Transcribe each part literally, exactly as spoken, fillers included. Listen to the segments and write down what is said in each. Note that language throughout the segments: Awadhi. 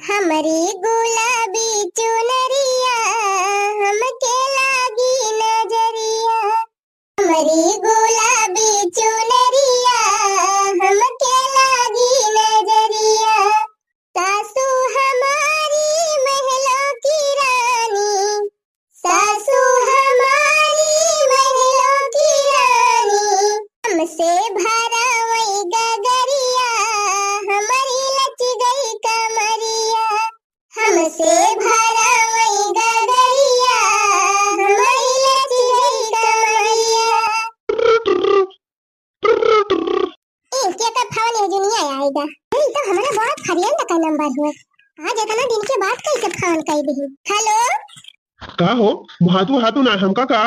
हमरी गुलाबी चुनरिया, हमके लागी नजरिया। हमरी गुलाबी चुनरिया, हमके लागी नजरिया। सासू हमारी महलों की रानी, सासू हमारी महलों की रानी। हमसे भरा वही गगरिया, हमारी लच गई कमरिया। हमसे भरा वही गगरिया, हमारी लच गई कमरिया। ए, के का फोन है जो नहीं आएगा? अरे, ई तो हमारा बहुत फरियन का नंबर हुआ। आज इतना दिन के बाद कैसे फोन कर दी? हेलो। का हो, हाथू हाथू ना हमका का?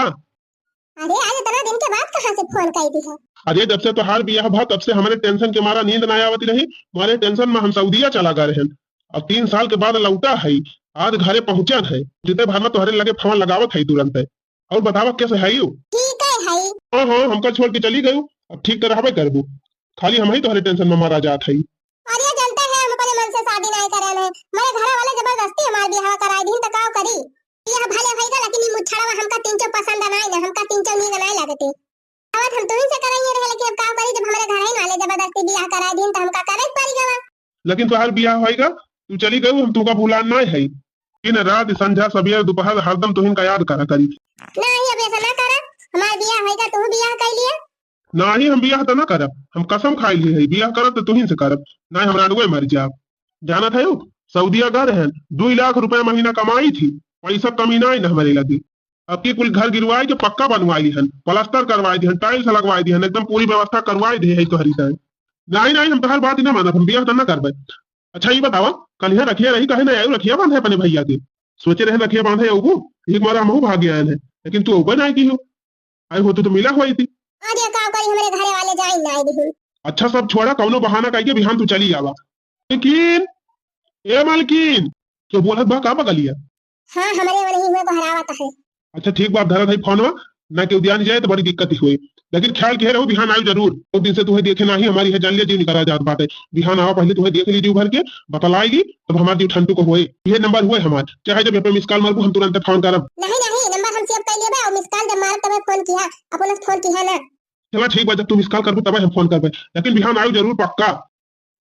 अरे, आज इतना दिन के बाद कहाँ से फोन कर दी है? अरे, जब से तोहार बियाह भा, तब से हमारे टेंशन के मारा नींद ना आवत रही। हमारे टेंशन में हम सऊदिया चला गए रहन। अब तीन साल के बाद लौटा है, आज घरे पहुँचन है। जितने भर में तोहरे लगे फोन लगावत है तुरंत है। और बतावा, कैसे है यू? ठीक है, है। हाँ, हाँ, हमका छोड़ के चली गयू, अब ठीक तो रहबे करबू। खाली हम ही तोहरे टेंशन में मारा जात है। अरे, जानते हैं, हम अपने मन से शादी नहीं करे हैं। मेरे घर वाले जबरदस्ती हमार बियाह कराए दीन, तो का करी? बियाह भले होइगा, लेकिन ई मुछड़वा हमका तीन चौ पसंद नहीं ना, हमका तीन चौ नीक नहीं लगते। आवत हम तुहिन से कराइए रहे, लेकिन अब का करी, जब हमारे घर ही वाले जबरदस्ती बियाह कराए दीन, तो हमका करे के पड़ी गवा। लेकिन तोहार बियाह होइगा, तू चली गयू, हम तुमका भुलान नहीं है। दिन रात, संझा, सवेर, दोपहर, हरदम तुहिन का याद करा करी। नहीं, अब ऐसा ना करा, हमार बियाह होइगा, तू बियाह कर लिए। नाही, हम बियाह त ना करब, हम कसम खाई ली है, बियाह करब त तुहिन से करब, नाही हम रानुए मर जाब। जानत है, सऊदिया गए रहन, दुई लाख रुपया महीना कमाई थी, पैसा कमी नाही ना हमारे लगे। अब की कुल घर गिरवाई के पक्का बनवाई ली हन, प्लास्टर करवाई दी हन, टाइल्स लगवाई दी हन, एकदम पूरी व्यवस्था करवाई दी है तोहरी तय। नाही, नाही, हम तोहार बात ही ना मानब, हम बियाह त ना करबे। अच्छा, ये बतावा, कल यहाँ रखिया रही, काहे ना आयु रखिया बांधे अपने भैया के? सोचे रहे रखिया बांधे आऊबू, एक मारा हमहू भाग आए हैं, लेकिन तू ऊपर ना की हो। आई होतू तो मिला हुई थी। अरे का करी, हमरे घरे वाले जाई ना आई। अच्छा सब छोड़ा, कौनो बहाना कइके बिहान तू चली आवा। मलकिन, ए मलकिन, क्यों बोलत बा का बगलिया? हाँ, हमरे वही हुए बहरावत है। अच्छा ठीक बा, धरत है फोनवा, ना केहू ध्यान जाए तो बड़ी दिक्कत ही हुई। लेकिन ख्याल के रहू, बिहान आयु जरूर। बहुत दिन से तुहे देखे नाही, हमारी है जान लिया जीव निकला जात बाटे। बिहान आवा, पहले तुहे देख ली जीव भर के, बतलाई ली, तब हमार जीव ठंडू को होए। ये नंबर हुए हमार, चाहे जब यहाँ पे मिस कॉल मारबू, हम तुरंत फोन करब। नहीं, नहीं, नंबर हम सेव कर लेबे और मिस कॉल जब मारब तबे फोन किया, अपना फोन किया ना। चला ठीक बा, जब तू मिस कॉल करबू तबे हम फोन करबे, लेकिन बिहान आयु जरूर पक्का।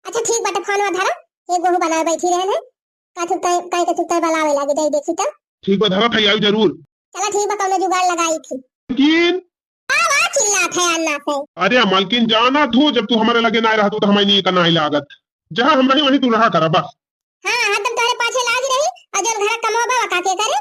अच्छा ठीक बाटे, फोनवा धरा, एक गोहू बनाए बैठी रहन है, का चुप काहे, काहे के चुप काहे बलावे लागे, जाई देखी त। ठीक बा, धरा था आयु जरूर। चला ठीक बा, कौनो जुगाड़ लगाई थी। लेकिन का बा चिल्लात है अन्ना से? अरे मलकिन, जाना थू, जब तू हमारे लगे ना रहतू तो हमारे नहीं का नहीं लागत। जहाँ हम रही वहीं तू रहा करा बस। हाँ, हरदम तोहरे पाछे लागी रही, और जौन घर कमवा बा का के करे?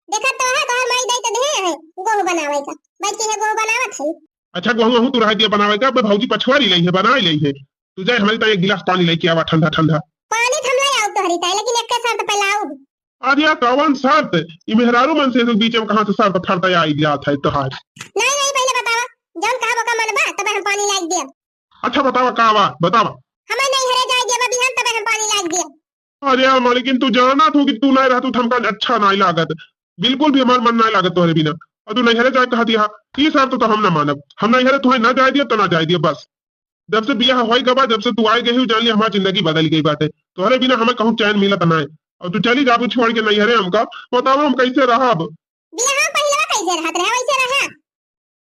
देखत तो है, तोहर माई दाई तो देहे है गोहू बनावे का, बैठ के है गोहू बनावत है। अच्छा, गोहू वहू तू रह दिया बनावे का, अब भौजी पछवारी लई है, बनाई लई है। तू जाए हमारी ताई एक गिलास पानी लेके आवा, ठंडा ठंडा। पानी तो हम ले आऊ तोहरी ताई, लेकिन एक शर्त पे लाऊ। अरे यार, कौन शर्त? ई मेहरारू मन से तू बीच में कहाँ से शर्त फरता आई जात है तोहार? नहीं, नहीं, पहले बतावा, जौन कहा ओका मनबा, तबे हम पानी लाइक दिया। अच्छा बतावा, का बात बतावा। हमें नहीं हरे जाए दिया, बिहान तबे हम पानी लाइक दिया। अरे यार मलकिन, तू जानत हो कि तू नहीं रहतू तो हमका अच्छा नहीं लागत, बिल्कुल भी हमार मन नहीं लागत तोहरे बिना। और तू नैहरे जाए कहत यहाँ, ई शर्त तो हम ना मानब। हम नैहरे तुहे ना जाए दिया तो ना जाए दिया, बस। जब से बियाह होई गबा, जब से तू आए गई हो, जान लिया हमार जिंदगी बदल गई बाटे। तोहरे बिना हमें कहूँ चैन मिलत ना है, और तू चली जाबू छोड़ के नैहरे हमका, बताओ हम कैसे रहब? बियाह पहले कैसे रहत रहे, वैसे रहा।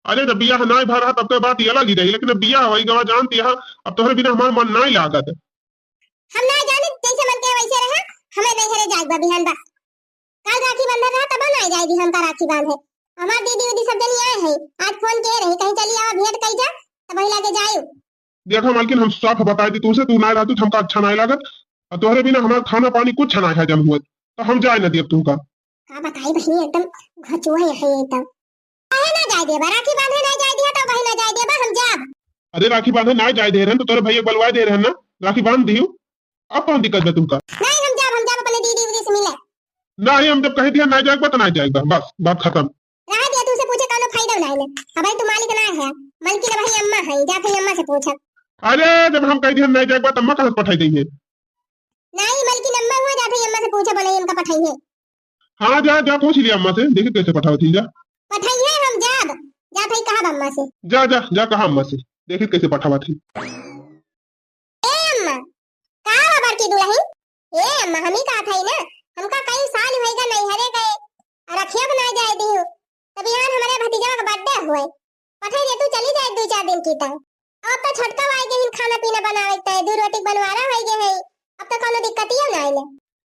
अरे जब बियाह ना भा रहा तब के बात ये अलग ही रही, लेकिन अब बियाह होई गवा, जानती है, अब तोहरे बिना हमार मन नहीं लागत। हम ना जाने, जैसे मन के वैसे रहा, हमें नैहरे जाए बा बिहान बस। कल राखी बंधन रहा, तब ना जाए दी हमका राखी बांधे। हमार दीदी उदी सब जनी आए हैं, आज फोन के रही, कहीं चली आवा, भेंट कई जा, तब वही लागे जाए। देखा मालकिन, हम साफ बताए दी तुमसे, तू ना रहतू तो हमका अच्छा नहीं लागत, और तोहरे बिना हमार खाना पानी कुछ ना है जम हुआ, तो हम जाए ना दियब तुमका। का बताई बहिनी, एकदम घचुआ है एकदम। काहे ना जाए देबा? राखी बांधे ना जाए दिया तो वही ना जाए देबा, हम जाब। अरे राखी बांधे ना जाए दे रहन तो तोरे भैया बलवाए दे रहन ना, राखी बांध दियो, अब कौन दिक्कत बा तुमका? नहीं, हम जाब, हम जाब अपने दीदी उदी से मिले। नहीं, हम जब कह दिया ना जाए बा तो ना जाए बा, बस बात खत्म। रहा दिया, तुमसे पूछे कौनो फायदा नहीं ना। अब भाई तू मालिक ना है, मालकिन भाई अम्मा है, जा भाई अम्मा से पूछब। अरे जब हम कह दिया ना जाए बा, तो अम्मा कहाँ से पठाई देंगे? नहीं, मालकिन अम्मा हुआ, जा भाई अम्मा से पूछब, बोले इनका पठाई है। हाँ, जा, जा, पूछ लिया अम्मा से, देखी कैसे पठावत ही, जा। पठाई है, हम जाब। जा भाई, कहा अम्मा से। जा, जा, जा, कहा अम्मा से, देखी कैसे पठावत ही। ए अम्मा, का बा बड़की दुलहिन? ए अम्मा, हम ही कहत हई ना, हमका कई साल होइगा नैहरे गए, रखिया बनाए जाए दिहु। तब यहाँ हमारे भतीजा का birthday हुए, पठाई दे तू, चली जाए दुइ चार दिन की तक। अब तो छोटका आए गए हैं खाना पीना बनावे के, दू रोटी बनवारा होई गए है, अब तो कौनो दिक्कतियो ना आइले।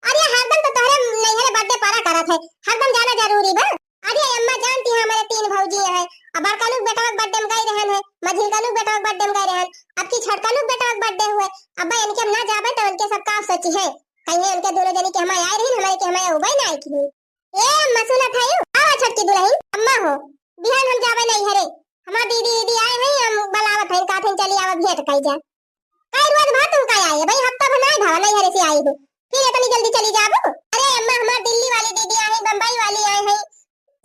अरे हरदम तो तोहरे नैहरे birthday परा करत है, हरदम जाना जरूरी बा? अरे अम्मा जानती है हमारे तीन भौजी हैं, अब बड़का लोग बेटवा के birthday में गई रहन है, मझिलका लोग बेटवा के birthday में गई रहन, अब की छोटका लोग बेटवा के birthday हुए, अब इनके हम ना जाबे तो उनके सब का सोची है, कहीं उनके दोनों जनी के हमारे आए रही, हमारे के हमारे उबे ना आई की। ए अम्मा, सुनत हयू? आवा छोटकी दुलहिन, अम्मा हो, बिहान हम जाबे नैहरे, हमार दीदी, दीदी आए हैं, हम बलावत हैं, कहत हैं, "चली आवा, भेंट कई जा।" काहे रोज भर तुम का आए भाई, हफ्ता भर नाई भवा नैहरे से आई हो, फिर इतनी जल्दी चली जाबू? अरे अम्मा, हमार दिल्ली वाली दीदी आई, बम्बई वाली आई है,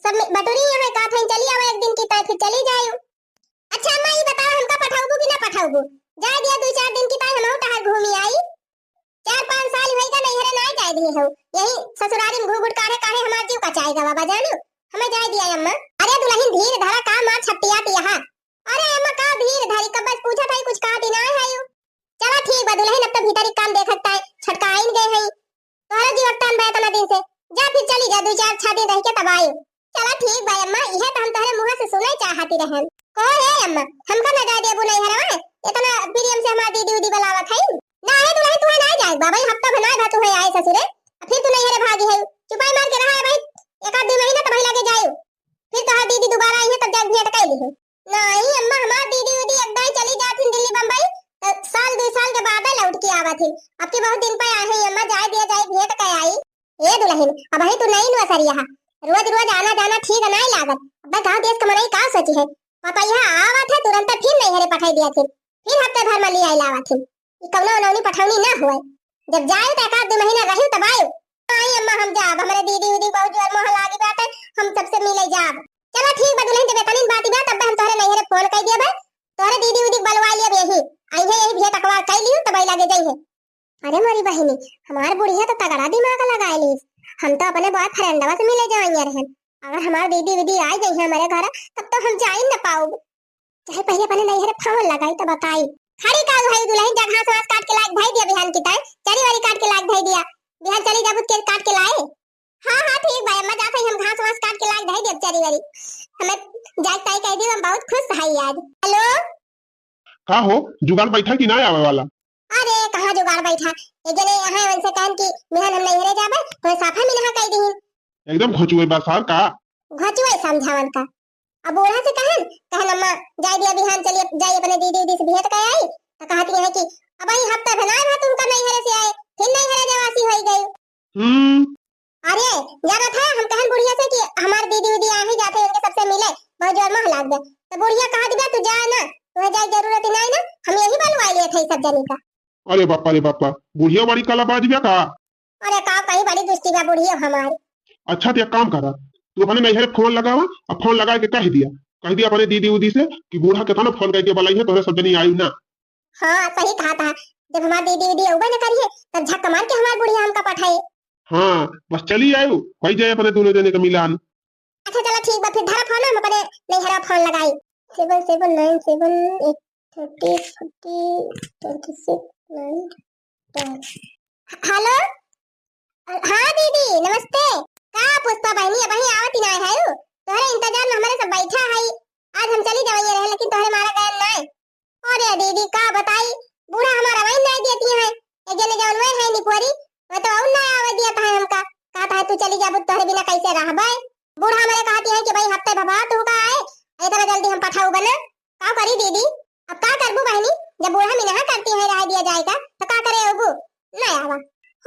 सब में बटुरी यहाँ, कहत हैं, "चली आवा एक दिन की ताई, फिर चली जायू।" अच्छा अम्मा, ई बताओ, हमका पठाउबू कि ना पठाउबू? जाए दिया दुइ चार दिन की ताई, हमहू तहार घूमी आई। चार पाँच साल होइगा नैहरे नाय जाए दिए हो, यही ससुरारी में घूघूट काढ़े काढ़े हमार जीव कचाए गवा बा जानू, हमें जाए दिया अम्मा। अरे दुलहिन धीर धरा, का मार छपटियात यहाँ। अरे अम्मा का धीर धरी, कब बस पूछत हई, कुछ कहत ही नाय हयू। चला ठीक बा दुलहिन, अब तो भीतरी काम देखत ताई, छोटका आइन गए हई, तोहरा जीव अकतान बा इतना दिन से, जा फिर चली जा, दुइ चार छह दिन रह के तब आयू। चला ठीक बा अम्मा, इहे तो हम तोहरे मुँह से सुने चाहती रहन। कहो हे अम्मा, हमका ना जाए देबू नैहरवा? इतना प्रेम से हमार दीदी उदी बुलावत हई। ना हे दुलहिन, तुहे ना जाए बा भाई, हफ्ता भर ना भा तुहे आए ससुरे, आ फिर तू नैहरे भागी है। चुपाई मार के रहा है भाई, एक आध दो महीना तो भाई लगे जाए, फिर तोहार दीदी दोबारा आई है तब जाए भेंट कर ली है। नहीं अम्मा, हमार दीदी उदी एक दाई चली जात हिन दिल्ली बम्बई, तो साल दो साल के बाद लौट के आवत हिन। अब के बहुत दिन पे आए हैं अम्मा, जाए दिया जाए, भेंट कर आई। ए दुलहिन, अबही तू नई नुआ सरिया हा, रोज रोज आना जाना ठीक नाय लागत। अब्बे गाँव देश के मनई का सोची है, पतैया आवत है तुरंत फिर नैहरे पठाई दिया थिन, फिर हफ्ते भर में लियाई लावत थिन। ई कौनो अनौनी पठौनी ना हुए, जब जाए तो एक आध दो महीना रही तब आए। आई अम्मा हम जाब, हमरे दीदी उदी बहुत जोर मोह लागी बाटे, हम सबसे मिले जाब। चला ठीक बा दुलहिन, जब इतनी बात बा तब हम तोहरे नैहरे फोन कर दिया बा, तोहरे दीदी उदी के बुलवा लिया यही, आई है यही भेंट अखबार कर लियो तब आई लगे जाई है। अरे मोरी बहिनी, हमार बुढ़िया तो तगड़ा दिमाग लगाए लीस। हम तो अपने बॉयफ्रेंडवा से मिले जाइए रहन। अगर हमार दीदी उदी आ गई है हमारे घर, तब तो हम जा ही न पाऊब। चाहे पहले अपने नैहरे फोन लगाई तो बताई। खड़ी का भाई दुलहिन, जा घास वास काट के लायक भाई दिया बिहान की ताई, चरी वारी काट के लायक भाई दिया। बिहान चली जाबू के काट के लाए। हाँ, हाँ, ठीक भाई, अम्मा जात है, हम घास वास काट के लायक भाई दिया चरी वारी। हमें जाए ताई कह दी, हम बहुत खुश है आज। हेलो। का हो, जुगाड़ बैठा कि ना आवे वाला? अरे, कहाँ जुगाड़ बैठा? एक जने यहाँ उनसे कहन कि बिहान हम नैहरे जाबे, तो साफा मिनहा कह दीहिन। एकदम घोचुए बा सार का? घोचुए समझावन का। अब बूढ़ा से कहन, कहन, "अम्मा, जाए दिया बिहान, चलिए, जाए अपने दीदी उदी से भेंट कर आई।" तो कहती है कि, "अब ई हफ्ता भनाए भा तुमका नैहरे से आए, फिर नैहरे जवासी होई गई।" हम्म। अरे, जानत है, हम कहन बुढ़िया से कि हमार दीदी उदी आ ही जाते, उनके सबसे मिले, बहुत जोर मोह लाग गया। तो बुढ़िया कहा दिया, "तू जा ना, तुम्हें जाए जरूरत ही नहीं ना, हम यही बलवा लिए थे सब जनी का।" अरे बापा रे बापा, बुढ़िया बड़ी कलाबाज बा का? अरे का कहीं, बड़ी दुष्टी बा बुढ़िया हमार। अच्छा, तो एक काम करा, तू अपने नैहरे फोन लगावा, अब फोन लगा के कह दिया, कह दिया अपने दीदी उदी से कि बूढ़ा के थाना फोन करके बुलाई है, तोहरे सब जनी आई ना। हाँ, सही कहा था। जब हमार दीदी उदी अउबे न करिए, तब झक मार के हमार बुढ़िया हमका पठाए। हाँ, बस चली आयु, होई जाए अपने दोनों जने का मिलान। अच्छा, चला ठीक बा, फिर धरा फोन, हम अपने नैहरा फोन लगाई। Seven seven nine seven eight thirty forty twenty six nine ten। Hello, हाँ दीदी, नमस्ते। का पुष्पा बहिनी, अबही आवत ही ना है? तोहरे इंतजार में हमारे सब बैठा है। आज हम चली जावइया रहे, लेकिन तोहरे मारा गए ना। अरे दीदी, का बताई, बूढ़ा हमारा वही नहीं देती है। एक जने जवन वही है निपोरी, वह तो और ना आवे दिया था हमका। कहता है, "तू चली जाबू, तोहरे बिना कैसे रहबे?" बूढ़ा हमारे कहती है कि, "भाई, हफ्ते भभा तू का आए, इतना जल्दी हम पठाऊ बना।" का करी दीदी, अब का करबू बहनी, जब बूढ़ा मिनहा करती है रह दिया जाएगा, तो का करे अबू? ना आवा।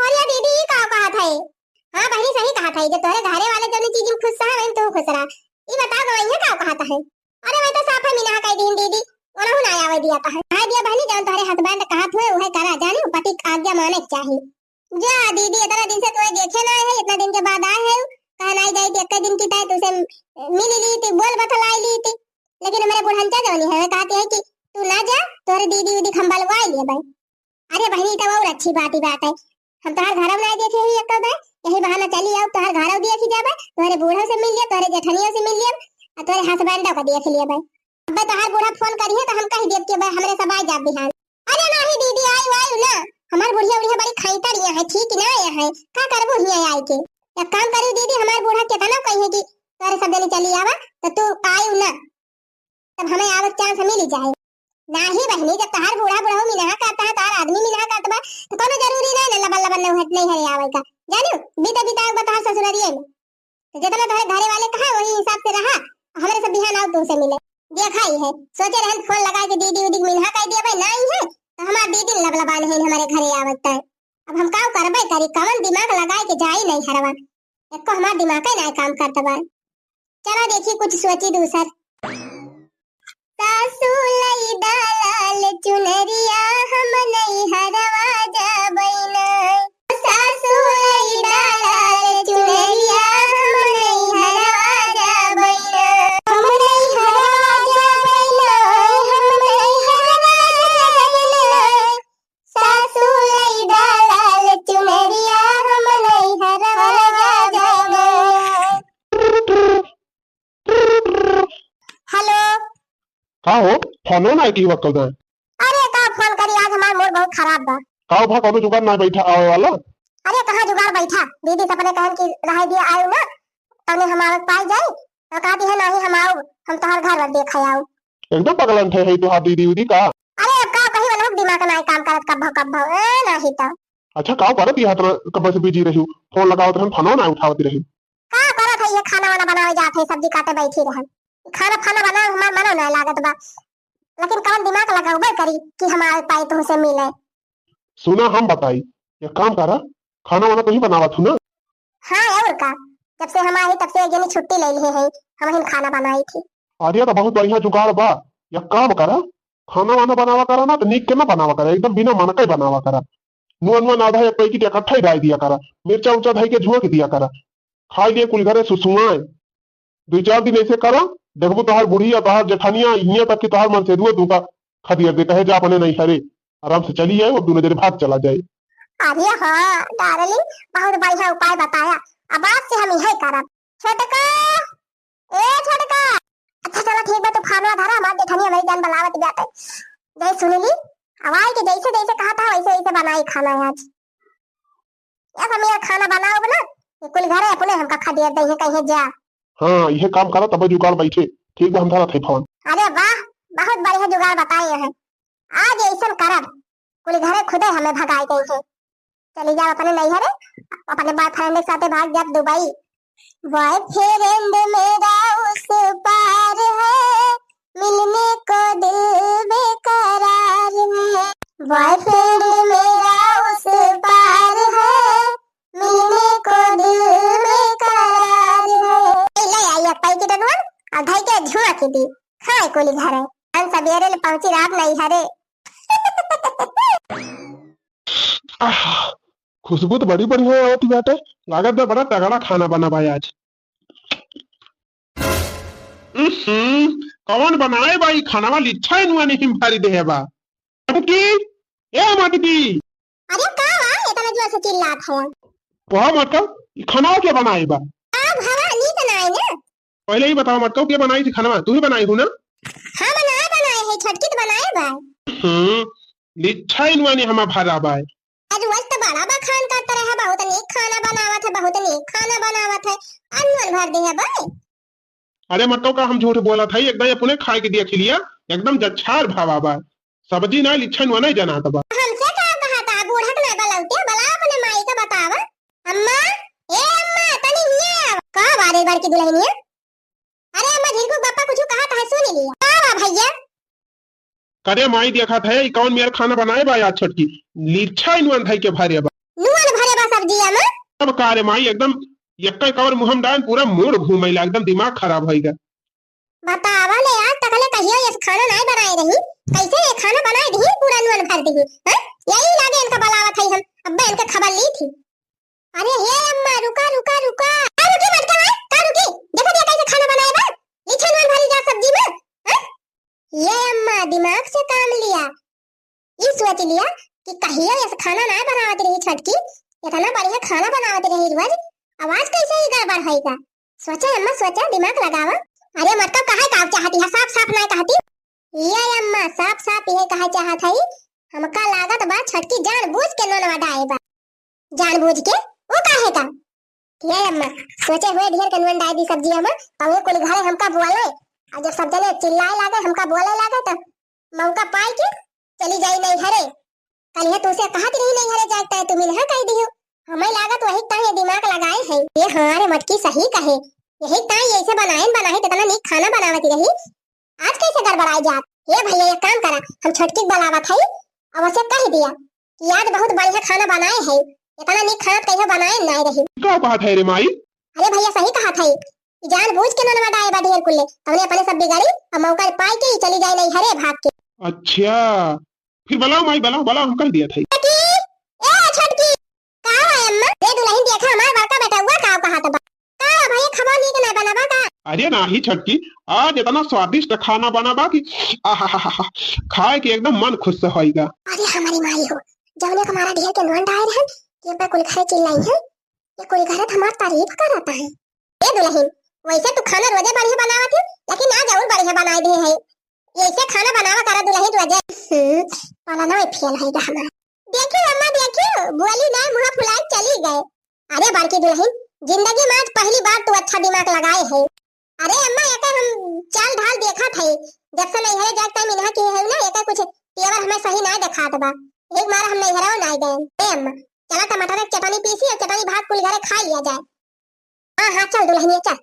अरे दीदी, ई का कहत है? हाँ बहनी, सही कहत है, जब तोहरे घरे वाले जौनी चीज में खुश रहा, वही में तू खुश रहा। ई बताओ, गवैया का कहत है? अरे, वही तो साफे मिनहा कह दीन दीदी, ओनहु ना आवे दिया कहा। कह दिया बहनी, जौन तोहरे husband कहत हुए, उहे करा, जाने, पति के आज्ञा माने के चाही। जा दीदी, इतना दिन से तोहे देखे ना है, इतना दिन के बाद आए है, कहा ना जाई थी, एक दिन की ताई तुझसे मिल ली थी, बोल बतलाई ली थी, लेकिन हमारे बुढ़नचा जौनी है, कहती है कि तू ना जा, तोहरे दीदी उदी हम बलवाई लिए भाई। अरे बहनी, तो और अच्छी बात ही बात है। हम तोहर घरव ना देखे ही एको बार, यही बहाना चली आओ, तोहर घरव देख ही जाबे, तोहरे बूढ़ो से मिल लिया, तोहरे जेठनियों से मिल लिया, और तोहरे husband को देख लिया भाई। अबे तोहर बूढ़ा फोन करिए तो हम कह देब कि भाई हमरे सब आ जाब बिहान। अरे नहीं दीदी, आयु, आयु ना, हमार बुढ़िया उढ़िया बड़ी खैतरिया है, ठीक ना आया है, का करबू हियाँ आए के? एक काम करू दीदी, हमार बूढ़ा केतना कही है कि तोरे सब जनी चली आवा, तो तू आयु ना, तब हमें आवत चांस मिल जाए। नाही बहनी, जब तहार बूढ़ा बुढ़ऊ मिनहा करता है, तहार आदमी मिनहा करता बा, तो कोनो जरूरी नहीं ना लबन लबन नैहर, नैहरे आवे का। जानू, बीते बीता एक बार तहार ससुरारिये में। तो जितना तोहरे घरे वाले कहा, वही हिसाब से रहा, हमरे सब बिहान आओ तुमसे मिले। देखा ही है, सोचे रहन फोन लगा के दीदी उदी मिनहा कह दिया भाई, ना आई है, तो हमार दीदी लबलबान है हमारे घरे आवत है। अब हम का करबे करी, कवन दिमाग लगाए के जाई नहीं हरवा, एको हमार दिमाग है ना काम करत बा। चला देखी कुछ सोची दूसर। सासू लई दा लाल चुनरिया, हम नैहरवा जाबै ना। सासू लई दा लाल चुनरिया, हम नैहरवा जाबै ना। हम नैहरवा जाबै ना, हम नैहरवा जाबै ना। सासू लई दा लाल चुनरिया, हम नैहरवा जाबै ना। हेलो। का हो, फोनो ना की वक्त है? अरे का फोन करी, आज हमार मूड बहुत खराब बा। का भा, कोनो जुगाड़ ना बैठा आवे वाला? अरे कहाँ जुगाड़ बैठा, दीदी से अपने कहन कि रहे दिया आयु ना, तने हम आवत पाई जाई, तो कहती है नहीं हम आऊ, हम तोहर घर वर देख आऊ। एकदम पगलन थे है तोहार दीदी उदी का? अरे अब का कही, वाला दिमाग ना काम करत, कब भव कब भव, ए नहीं तो। अच्छा का करत यहाँ तरह कब से बिजी रही, फोन लगावत रहन, फोनो ना उठावत रही। का करत है, ये खाना वाना बनावे जात है, सब्जी काटे बैठी रहन। खाना फाना बनावे हमार मनो ना लागत बा, लेकिन कौन दिमाग लगावे करी कि हम आ पाए तुमसे मिले। सुना हम बताई, एक काम करा, खाना वाना तो ही बनावत हूँ ना। हाँ और का, जब से हम आई तब से एक जनी छुट्टी ले लिए है, हम ही खाना बनाई थी। अरे तो बहुत बढ़िया जुगाड़ बा, एक काम करा, खाना वाना बनावा करा ना तो नीक के ना बनावा करा, एकदम बिना मन के बनावा करा। नुआ नुआ नाधा एक पैकेट इकट्ठा ही डाल दिया करा, मिर्चा उर्चा धई के झोंक दिया करा, खाई लिए कुल घरे सुसुआए। दुई चार दिन ऐसे करा, देखबू तोहार बुढ़िया, तोहार जेठानिया, इहाँ तक कि तोहार मनसेधुआ तुमका खदिया दे, कहे जा अपने नैहरे, आराम से चली आए, वो दोनों जने भाग चला जाए। अरे हाँ डार्लिंग, बहुत बढ़िया उपाय बताया, अब आज से हम यही करब। छोटका, ए छोटका। अच्छा चला ठीक बा, तू खाना धरा, हमार जेठानिया मेरी जान बुलावत बाटे। जय सुन ली, अब आई के जैसे जैसे कहा था वैसे वैसे बनाई खाना आज। या तो मेरा खाना बनाओ ना, ये कुल घरे अपने हमका खदेड़ दे है कहीं जा। हाँ, ये काम करा तब जुगाड़ बैठे। ठीक बा, हम धरत है फोन। अरे वाह, बहुत बढ़िया जुगाड़ बताए हैं। आज ऐसन करब, कुल घरे खुदे हमें भगाई दे है। चली जाओ अपने नैहरे, अपने बॉयफ्रेंड के साथे भाग जाब दुबई। बॉयफ्रेंड मेरा उस पार है, मिलने को दिल बेकरार है। बॉयफ्रेंड मेरा उस पार है, मिलने को दिल बेकरार है। ए, ले आई एक पैकेट नून, और धई के झुआ के दी, खाए कुली घरे। हम सबेरे ले पहुंची रात नैहरे। आह, खुशबू तो बड़ी बढ़िया आवत बाटे, लागत बा बड़ा तगड़ा खाना बना बा आज। हम्म, कौन बनाए बा ई खानावा? लिच्छा नुआ नहीं भारी देहे बा। मटकी, ए मटकी। अरे का बा, इतना जोर से चिल्लात है? कहा मटका, ई खानावा के बनाए बा? आ भवा, नीक नाई ना। पहले ही बताओ मटका, के बनाई थी खानावा? तू ही बनाई हूँ ना? हम ना बनाए है, छोटकी तो बनाए बा। हम्म, लिच्छा नुआ नहीं हमा भरा बा। आज रोज तो बड़ा बखान करत रहे, बहुत नीक खाना बनावत है, बहुत नीक खाना बनावत है, अनवन भर दे है बे। अरे मटका का हम झूठ बोलत है, एकदम अपने खाए के दिया खिलिया, एकदम जच्छार भावा बा। सब्जी ना लिच्छा नुआ नहीं जनात बा। हमसे का कहा था, बूढ़ा के ना बलौते, बला अपने माई का बतावा। अम्मा, ए अम्मा, तनी हिया आवा। का बारे बड़की दुल्हनिया? अरे अम्मा, झिरकू के बापा कुछ कहा था, सुन लिया। का बा भैया? करे माई देखत है, ई कौन मेर खाना बनाए बा आज छोटकी? लिच्छा नुअन धई के भरे बा। नुअन भरे बा सब्जिया में? अब का रे माई, एकदम यक्का कवर मुहम डाल, पूरा मूड घूमेला, एकदम दिमाग खराब होइगा। बतावा ले, आज तकले कहियो ये खाना नाय बनाए रही, कैसे ये खाना बनाए दी, पूरा नुअन भर दी, हैं? यही लागे इनका बलावत है हम, अब्बे इनके खबर ली थी। अरे हे अम्मा, रुका, रुका, रुका। का रुकी मटका भाई, का रुकी? देखो दिया कैसे खाना बनाए बा? लिच्छा नुअन भरी जा सब्जी में, हैं? ये अम्मा दिमाग से काम लिया, ई सोच लिया कि कहियो ऐसे खाना ना बनावत रही छोटकी, इतना बढ़िया खाना बनावत रही रोज, आवाज कैसे ही गड़बड़ होइगा? सोचा अम्मा सोचा, दिमाग लगावा। अरे मटका काहे का चाहती है, साफ साफ ना कहती। ये अम्मा साफ साफ ये कहा चाहत है हमका लागत बा छोटकी जानबूझ के नोनवा डाए बा। जानबूझ के? वो काहे का? ये अम्मा, सोचे हुए ढेर के नोन डाए दी सब्जिया मा, अउर कुल घरे हमका बोले, अउर जब सब जने चिल्लाए लागे, हमका बोले लागे, तो मौका पाए के चली जाई नैहरे। कलिहे तूसे कहत रही नैहरे जाए के, तू मिलहा कह दियो। हमें लागत वही ताई ये दिमाग लगाए है। ये हाँ रे मटकी, सही कहे, यही ताई ऐसे बनाए बनाए इतना नीक खाना बनावत रही, आज कैसे गड़बड़ाई जात? हे भैया, एक काम करा, हम छोटकी के बुलावत हई, अब उसे कह दिया कि आज बहुत बढ़िया खाना बनाए है, इतना नीक खाना कहियो बनाए नाय रही। का बात है रे माई? अरे भैया, सही कहत है, ई जानबूझ के नोनवा डाए बा ढेर कुल्ले, तवने अपने सब बिगाड़ी, अब मौका पाए के ही चली जाए नैहरे भाग के। अच्छा, फिर बुलाओ माई, बुलाओ, बुलाओ, हम कह दिया था। छोटकी, ए छोटकी, का है अम्मा? रे दुलहिन, देखा हमार बड़का बेटा हुआ का कहत बा। का भैया, खबर नीक ना बनबा का? अरे नाही छोटकी, आज इतना स्वादिष्ट खाना बनबा कि आहाहाहा, खाए के एकदम मन खुश होइगा। अरे हमारी माई हो, जौने हमारा ढेर के नोन डाए रहन, ये पर कुल घरे चिल्लाई है, ये कुल घरे तो हमार तारीफ करत है। ए दुलहिन, वैसे तू खाना रोजे बढ़िया बनावत है, लेकिन आज और बढ़िया बनाए दे है। ऐसे खाना बनावा करा दुलहिन रोजे। हम्म, पलनवा फेल होइगा हमार। देखियो अम्मा, देखियो, बोली ना, मुँह फुलाए चली गए। अरे बड़की दुलहिन, जिंदगी में आज पहली बार तू अच्छा दिमाग लगाए है। अरे अम्मा, एकर हम चाल ढाल देखत है, जब से नैहरे जात टाइम इन्हा की है ना, एकर कुछ तेवर हमें सही ना देखात बा, एक मारा हम नैहरे ना गए। ए अम्मा, चला टमाटर के चटनी पीसी और चटनी भात कुल घरे खा लिया जाए। हाँ, हाँ, चल दुलहिनिया, चल।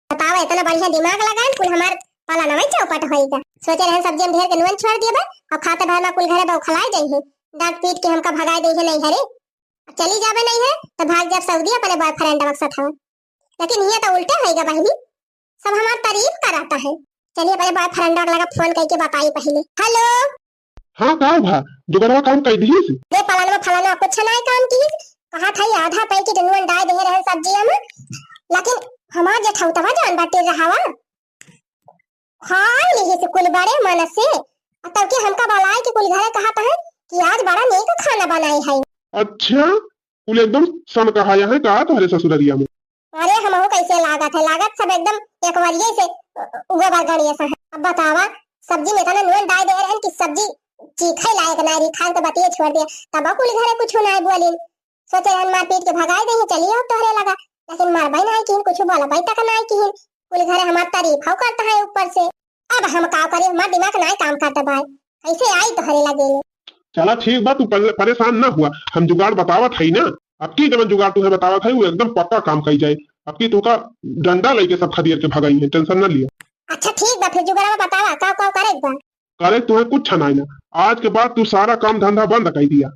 बतावा, इतना बढ़िया दिमाग लगाए, कुल हमार पलनवा चौपट होइगा। सोचे रहन सब्जी में ढेर के नून छोड़ दिए बा, और खाते भर में कुल घरे बौखलाए जाई है, डांट पीट के हमका भगाए दे है नैहरे। चली जाबे नैहरे, तो भाग जाब सऊदी अपने बॉयफ्रेंड के साथ। लेकिन ये तो उल्टे होइगा बहिनी, सब हमार तारीफ करत है। चलिए अपने बॉयफ्रेंड के लगा फोन करके बताई पहले। हेलो। हाँ, का भा? जुगड़वा काम कर दिहिस? ये पलनवा फलनवा कुछ नाय काम किहिस। कहा था ये आधा पैकेट नून डाल दे रहे सब्जिया में, लेकिन हमार जेठौतवा जान बाटे रहावा, खा लिहिस कुल बड़े मन से। आ तब के हमका बुलाए के कुल घरे कहत है कि आज बड़ा नीक खाना बनाए है। अच्छा, कुल एकदम सन कहाया है का तोहरे ससुररिया में? अरे हमहू कैसे लागत है, लागत सब एकदम एक वरिये से उगो बरगड़िए से है। अब बतावा, सब्जी में इतना नून डाल दे रहन कि सब्जी चीखे लायक ना रही, खाए तो बतिये छोड़ दिया। तब कुल घरे कुछ ना बोलिन, सोचे रहन मारपीट के भगाए दे, चलिए अब तोहरे लगा, लेकिन मारबे ना किहिन, कुछ बोलबे तक ना किहिन, कुल घरे हमार तारीफ हो करता है ऊपर से। अब हम का करी, हमार दिमाग ना काम करता भाई, कैसे आई तोहरे लगे ले? चला ठीक बा, तू परे-, परेशान ना हुआ, हम जुगाड़ बतावत हई ना। अब की जवन जुगाड़ तुहे बतावत हई, वो एकदम पक्का काम कई जाए। अब की तुहका डंडा लेके सब खदेड़ के भगाई है, टेंशन ना लिया। अच्छा ठीक बा, फिर जुगाड़वा बतावा, का, का करे के बा? करे तुहे कुछ ना ना, आज के बाद तू सारा काम धंधा बंद कर दिया।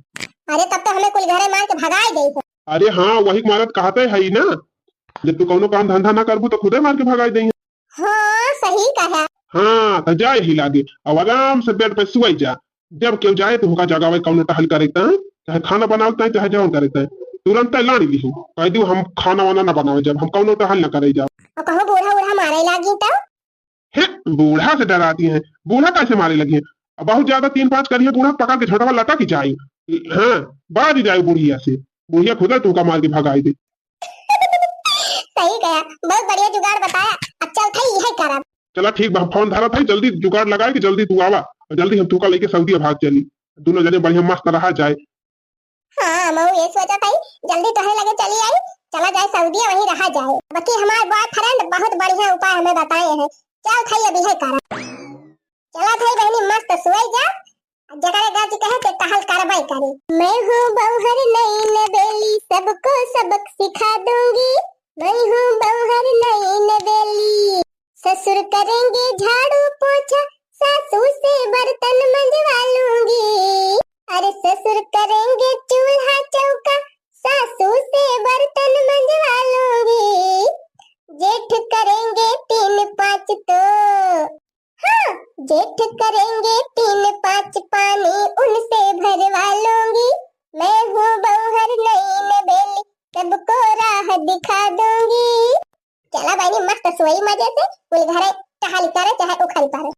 अरे तब तो हमें कुल घरे मार के भगाए दे हो। अरे हाँ, वही मारत कहते है ना, जब तू कौनो काम धंधा ना करबू तो खुदे मार के भगाए दे। हाँ, सही कहा। हाँ, तो जा यही लागे, अब आराम से बेड पे सुआई जा। जब केहू जाए तो हुका जगावे, कौनो टहल करे के ताई, चाहे खाना बनावे के ताई, चाहे जवन करे के ताई, तुरंत लाड़ी लिहू, कह दू हम खाना वाना ना बनावे जाब, हम कौनो टहल ना करे जाब। और कहूँ बूढ़ा उढ़ा मारे लागी तो? हे, बूढ़ा से डराती हैं? बूढ़ा कैसे मारे लगी हैं? अब बहुत ज्यादा तीन पाँच करिए बूढ़ा पकड़ के झोंटवा लटक जाई। हाँ, बाज जाए बुढ़िया से, बुढ़िया खुदा तुमका मार के भगाई दे। सही कहा, बहुत बढ़िया जुगाड़ बताया। अच्छा, उठाई, यही करब। चला ठीक बा, हम फोन धरत है, जल्दी जुगाड़ लगाए के जल्दी तू आवा, और जल्दी हम तुका लेके सऊदिया भाग चली, दोनों जने बढ़िया मस्त रहा जाए। हाँ, मऊ ये सोचत हई, जल्दी तोहरे लगे चली आई, चला जाए सऊदिया, वहीं रहा जाए। बाकी हमार बॉयफ्रेंड बहुत बढ़िया उपाय हमें बताए हैं, चल थई अभी है करा। चला थई बहनी, मस्त सोई जा, जकरे गाजी कहे के टहल करबे करी। मैं हूँ बौहर नई नवेली, सबको सबक सिखा दूंगी। मैं हूँ बौहर नई नवेली, ससुर करेंगे झाड़ू पोछा, सासू से बर्तन मंजवा लूंगी। अरे ससुर करेंगे चूल्हा चौका, सासू से बर्तन मंजवा लूंगी। जेठ करेंगे तीन पाँच तो, हाँ, जेठ करेंगे तीन पाँच पानी उनसे भरवा लूंगी। मैं हूँ बौहर नई नवेली, सबको राह दिखा दूंगी। चला बहनी, मस्त सोई मजे से, कुल घरे टहल करे चाहे उखल परे।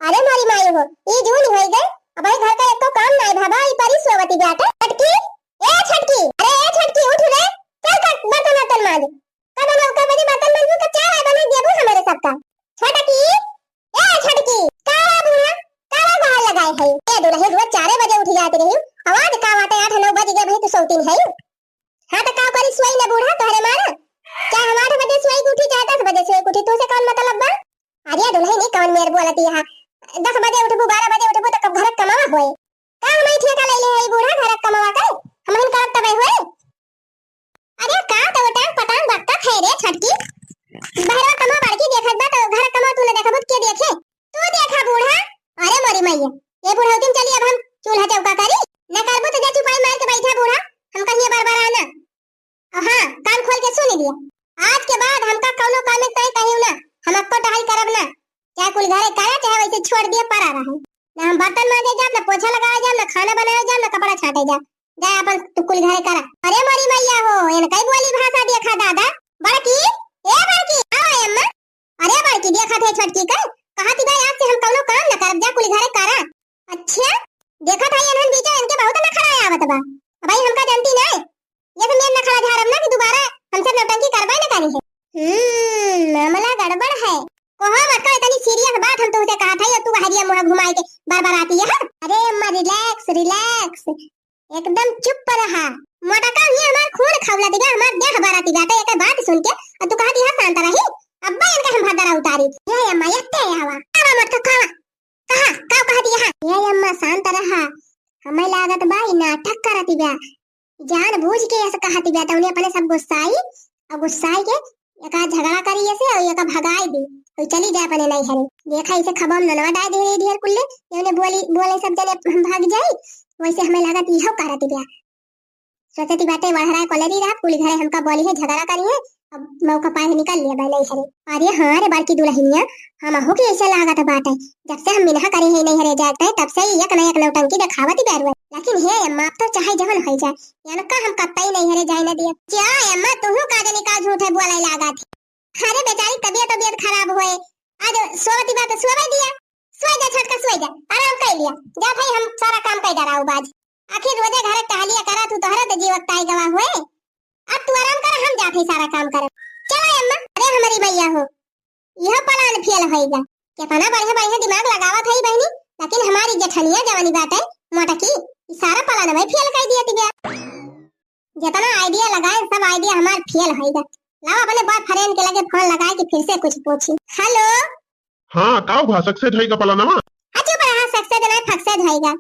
अरे मोरी माई हो, ई जून होई गए, अबही घर का एको काम नाय भवा, ई परी सोवती बाटे। छोटकी, ए छोटकी, अरे ए छोटकी, उठ रे, चल कर बर्तन वर्तन मांज। कब नौका बजे बर्तन मंजबू, कब चाय वाय बनाई देबू हमरे सबका? छोटकी, ए छोटकी, का बा बूढ़ा? का बा बाहर लगाए है? ए दुलही, रोज चारे बजे उठ जात रही, आवाज का बाटे, आठ नौ बज गए भाई, तू सौतीन है। हाँ तो का करी, सोई ना बूढ़ा, तोहरे मारा। चाहे हम आठ बजे सोई के उठी, चाहे दस बजे सोई के उठी, तुझसे कौन मतलब बा? अरे दुलही, नहीं कौन मेर बोलती है? दस बजे उठबू, बारह बजे उठबू तो कब घर कमावा होए? का हमारी ठेका ले ले है बूढ़ा घर कमावा के? हम हिन करब तबे होए? अरे का तो टांग पटांग बकत है रे छोटकी। बहरवा कमा बड़की देखत बा तो घर कमा तू न देखबू तो के देखे? तू देखा बूढ़ा। अरे मोरी मैया, ये बूढ़ा दिन चली अब हम चूल्हा चौका करी। न करबू तो जा चुपाई मार के बैठा बूढ़ा, हम कहिए बार बार आना। और हाँ, कान खोल के सुन लिया, आज के बाद हमका कौनो काम में तय कहियो ना, हम अक्को टहल करब ना। चाहे कुल घरे करा, चाहे वैसे छोड़ दिए पड़ा रहे। ना हम बर्तन मांजे जाब, ना पोछा लगावे जाब, ना खाना बनावे जाब, ना कपड़ा छाटे जाब। जा अपन तू कुल घरे करा। अरे मोरी मैया हो, इनका ही बोली भाषा देखा दादा। बड़की, ए बड़की, आओ अम्मा। अरे बड़की, देखत है छोटकी का, कहत बा आज से हम कौनो काम न करब, जा कुल घरे करा। अच्छा, देखत है इन्हन बीचे इनके बहुत नखरा आवत बा। अब भाई हमका जानती नहीं, ये तो मेर नखरा झाड़ब ना कि दोबारा हमसे नौटंकी करबे न करी है। हम्म, मामला गड़बड़ है। कोहा मत कर, इतनी सीरियस बात हम तुमसे कहत है, तू हरिया मुंह घुमाए के बरबराती है। अरे अम्मा, रिलैक्स, रिलैक्स, एकदम चुप रहा। मोटका ही हमार खून खौलत बा, हमार देह बरत बा, तो एक बात सुन के और तू कहती है शांत रही। अब्बा इनका हम भदरा उतारी। हे अम्मा, यत्ते आवा। आवा मोटका, खावा। कहा, का कहती है? हे अम्मा, शांत रहा। हमें लागत बा ई नाटक करत बा। जानबूझ के ऐसे कहत बा, तौने अपने सब गुस्साई और गुस्साई के एका झगड़ा करी ऐसे और एका भगाई दी और चली जाए अपने नैहरे। देखा इसे खबम ननवा डाय दे रही ढेर कुल्ले, ये उन्हें बोली, बोले सब जने हम भाग जाई, वैसे हमें लागत इहो करत बा। सोचती बाटे वहराए कोलेरी रहा, कुल घरे हमका बोली है, झगड़ा करी है, अब मौका पाए निकल लिया बा नैहरे। अरे हाँ रे बड़की दुलहिनिया, हमहू के ऐसे लागत बाटे, जब से हम मिनहा करे है नैहरे जाते, तब से ही एक न एक नौटंकी देखावत बा रुआ। लेकिन हे अम्मा, अब तो चाहे जवन हो जाए, इनका हम कतई नैहरे जाए न दिया। जा अम्मा, तुहू का जनी का झूठे बोले लागत है। अरे बेचारी तबियत, तबियत खराब होए, आज सोवत बा तो सोवे दिया, सोए जा छोटका, सोए जा, आराम कर लिया। जा भाई, हम सारा काम कर डराऊ बाज। आखिर रोजे घरे टहलिया करा तू, तोहरे तो जीवक ताई गवा होए। अब तू आराम कर, हम जात हई सारा काम करब। चला अम्मा। अरे हमारी मैया हो, यह प्लान फेल होइगा। कितना बढ़िया बढ़िया दिमाग लगावत हई बहनी, लेकिन हमारी जेठनिया जवानी बाटे मोटकी, ई सारा प्लान में फेल कर दिया तिबिया। जितना आइडिया लगाए सब आइडिया हमार फेल होइगा। लाओ अपने बॉयफ्रेंड के लगे फोन लगाए के फिर से कुछ पूछी। हेलो। हाँ, का भा, सक्सेस होइगा प्लानवा? हाँ, चुप रहा, सक्सेस नहीं, फक्सेस होइगा।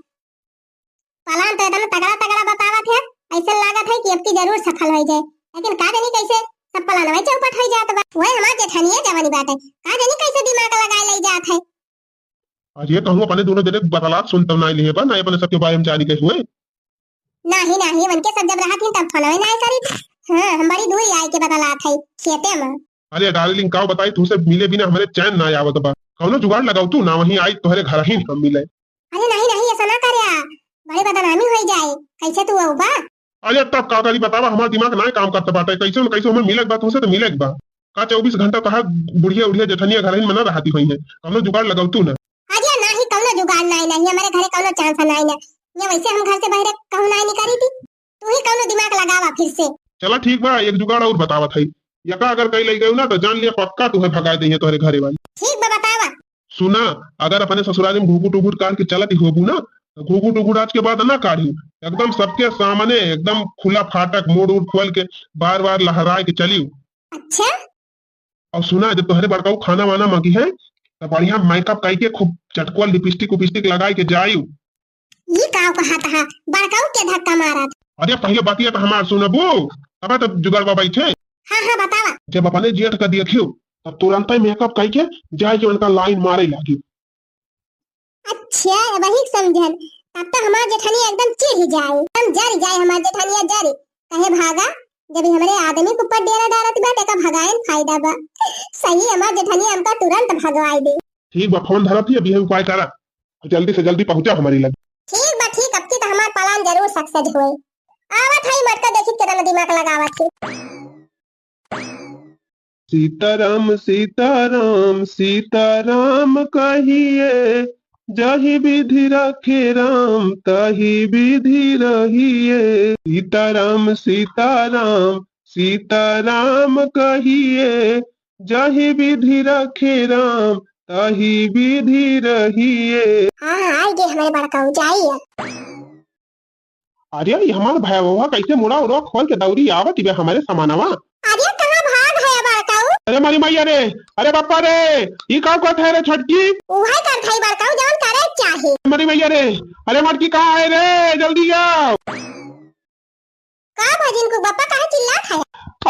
प्लान तो इतना तगड़ा तगड़ा बतावत है, ऐसा लागत है कि अब की जरूर सफल हो जाए, लेकिन का जानी कैसे सब प्लानवा चौपट हो जात बा। वही हमार जेठनिया जवानी बाटे, का जानी कैसे दिमाग लगाए ले जात है। अरे कहूँ अपने दोनों जने बतलात सुनत नहीं लिए बा, ना अपने सबके बारे में जानी के हुए। नाही, नाही, उनके सब जब रहत ही तब फोनवे नाही करी। हाँ, हम बड़ी दूर आए के बतलात है, खेते में। अरे डार्लिंग, का बताई, तुमसे मिले बिना हमारे चैन ना आवत बा। कौनो जुगाड़ लगाओ तू ना, वहीं आई तोहरे घर ही हम मिले। अरे नहीं, नहीं, ऐसा ना करे, बड़े बदनामी हो जाए। कैसे तू आऊ बा? अरे तब का करी बतावा, हमार दिमाग ना काम करत बाटे। कैसे न कैसे हमें मिले के बा, तुमसे तो मिले के बा। का चउबीस घंटा तहार बुढ़िया उढ़िया जेठनिया घर ही में ना रहती हुई है, कौनो जुगाड़ लगाओ तू ना। अरे नाही, कौनो जुगाड़ नाही, नाही, हमारे घरे कौनो चांस नाही ना। ये वैसे हम घर से बाहर कहूँ नाही निकली थी, तू ही कौनो दिमाग लगावा फिर से। चला ठीक बा, एक जुगाड़ और बतावत है। यका अगर कहीं ले गयो ना तो जान लिया पक्का तुम्हें भगा देंगे तोहरे घरे वाली। ठीक बा, बतावा। सुना, अगर अपने ससुराल में घूघूट उघूट काढ़ के चलत ही होबू ना, तो घूघूट उघूट आज के बाद ना काढ़ी, एकदम सबके सामने एकदम खुला फाटक मोड़ उड़ खोल के बार बार लहराए के चलियो। अच्छा। और सुना, जब तोहरे बड़काऊ खाना वाना मांगी है, तो बढ़िया मेकअप करके खूब चटकुआ लिपस्टिक उपिस्टिक लगाए के जायू। ई का कहत हा? बड़काऊ के धक्का मारत। अरे पहले बतिया तो हमार सुनबू, तब तब जुगाड़ बा बैठे। हाँ, हाँ, बतावा। जब अपने जेठ का देखियो, तब तुरंत ही मेकअप करके जाए के उनका लाइन मारे लागी। अच्छा, वही समझन। तब तो हमार जेठनिया एकदम चिढ़ जाए, एकदम जर जाए हमार जेठनिया जर। कहे भागा, जब ये हमरे आदमी के ऊपर डेरा डारत बा, तेका भगाएन फायदा बा। सही हमार जेठनिया हमका तुरंत भगवाए दे। ठीक बा, फोन धरत ही, अभी उपाय करा, जल्दी से जल्दी पहुंचा हमारी लगे। ठीक बा, ठीक, अब की तो हमार प्लान जरूर सक्सेस होए। आवत है मटका, देखी कितना दिमाग लगावत है। सीताराम सीताराम सीताराम कहिए, जहि विधि रखे राम तहि विधि रहिए। सीताराम सीताराम सीताराम कहिए, जहि विधि रखे राम, तहि विधि रहिए। हाँ, हाँ, आइ गे हमरे बड़काऊ, जाई अब। अरे, ई हमार भयवा कैसे मुड़ा उड़ा खोल के दौरी आवत बे हमरे समानवा। अरे, कहाँ भाग है बड़काऊ? अरे मारी मैया रे, अरे बापा रे, ई का करत है रे छोटकी? उहे करत है बड़काऊ, जौन करे के चाही। मारी मैया रे, अरे मटकी कहाँ है रे, जल्दी आओ। का भजिन को बापा काहे चिल्लात है?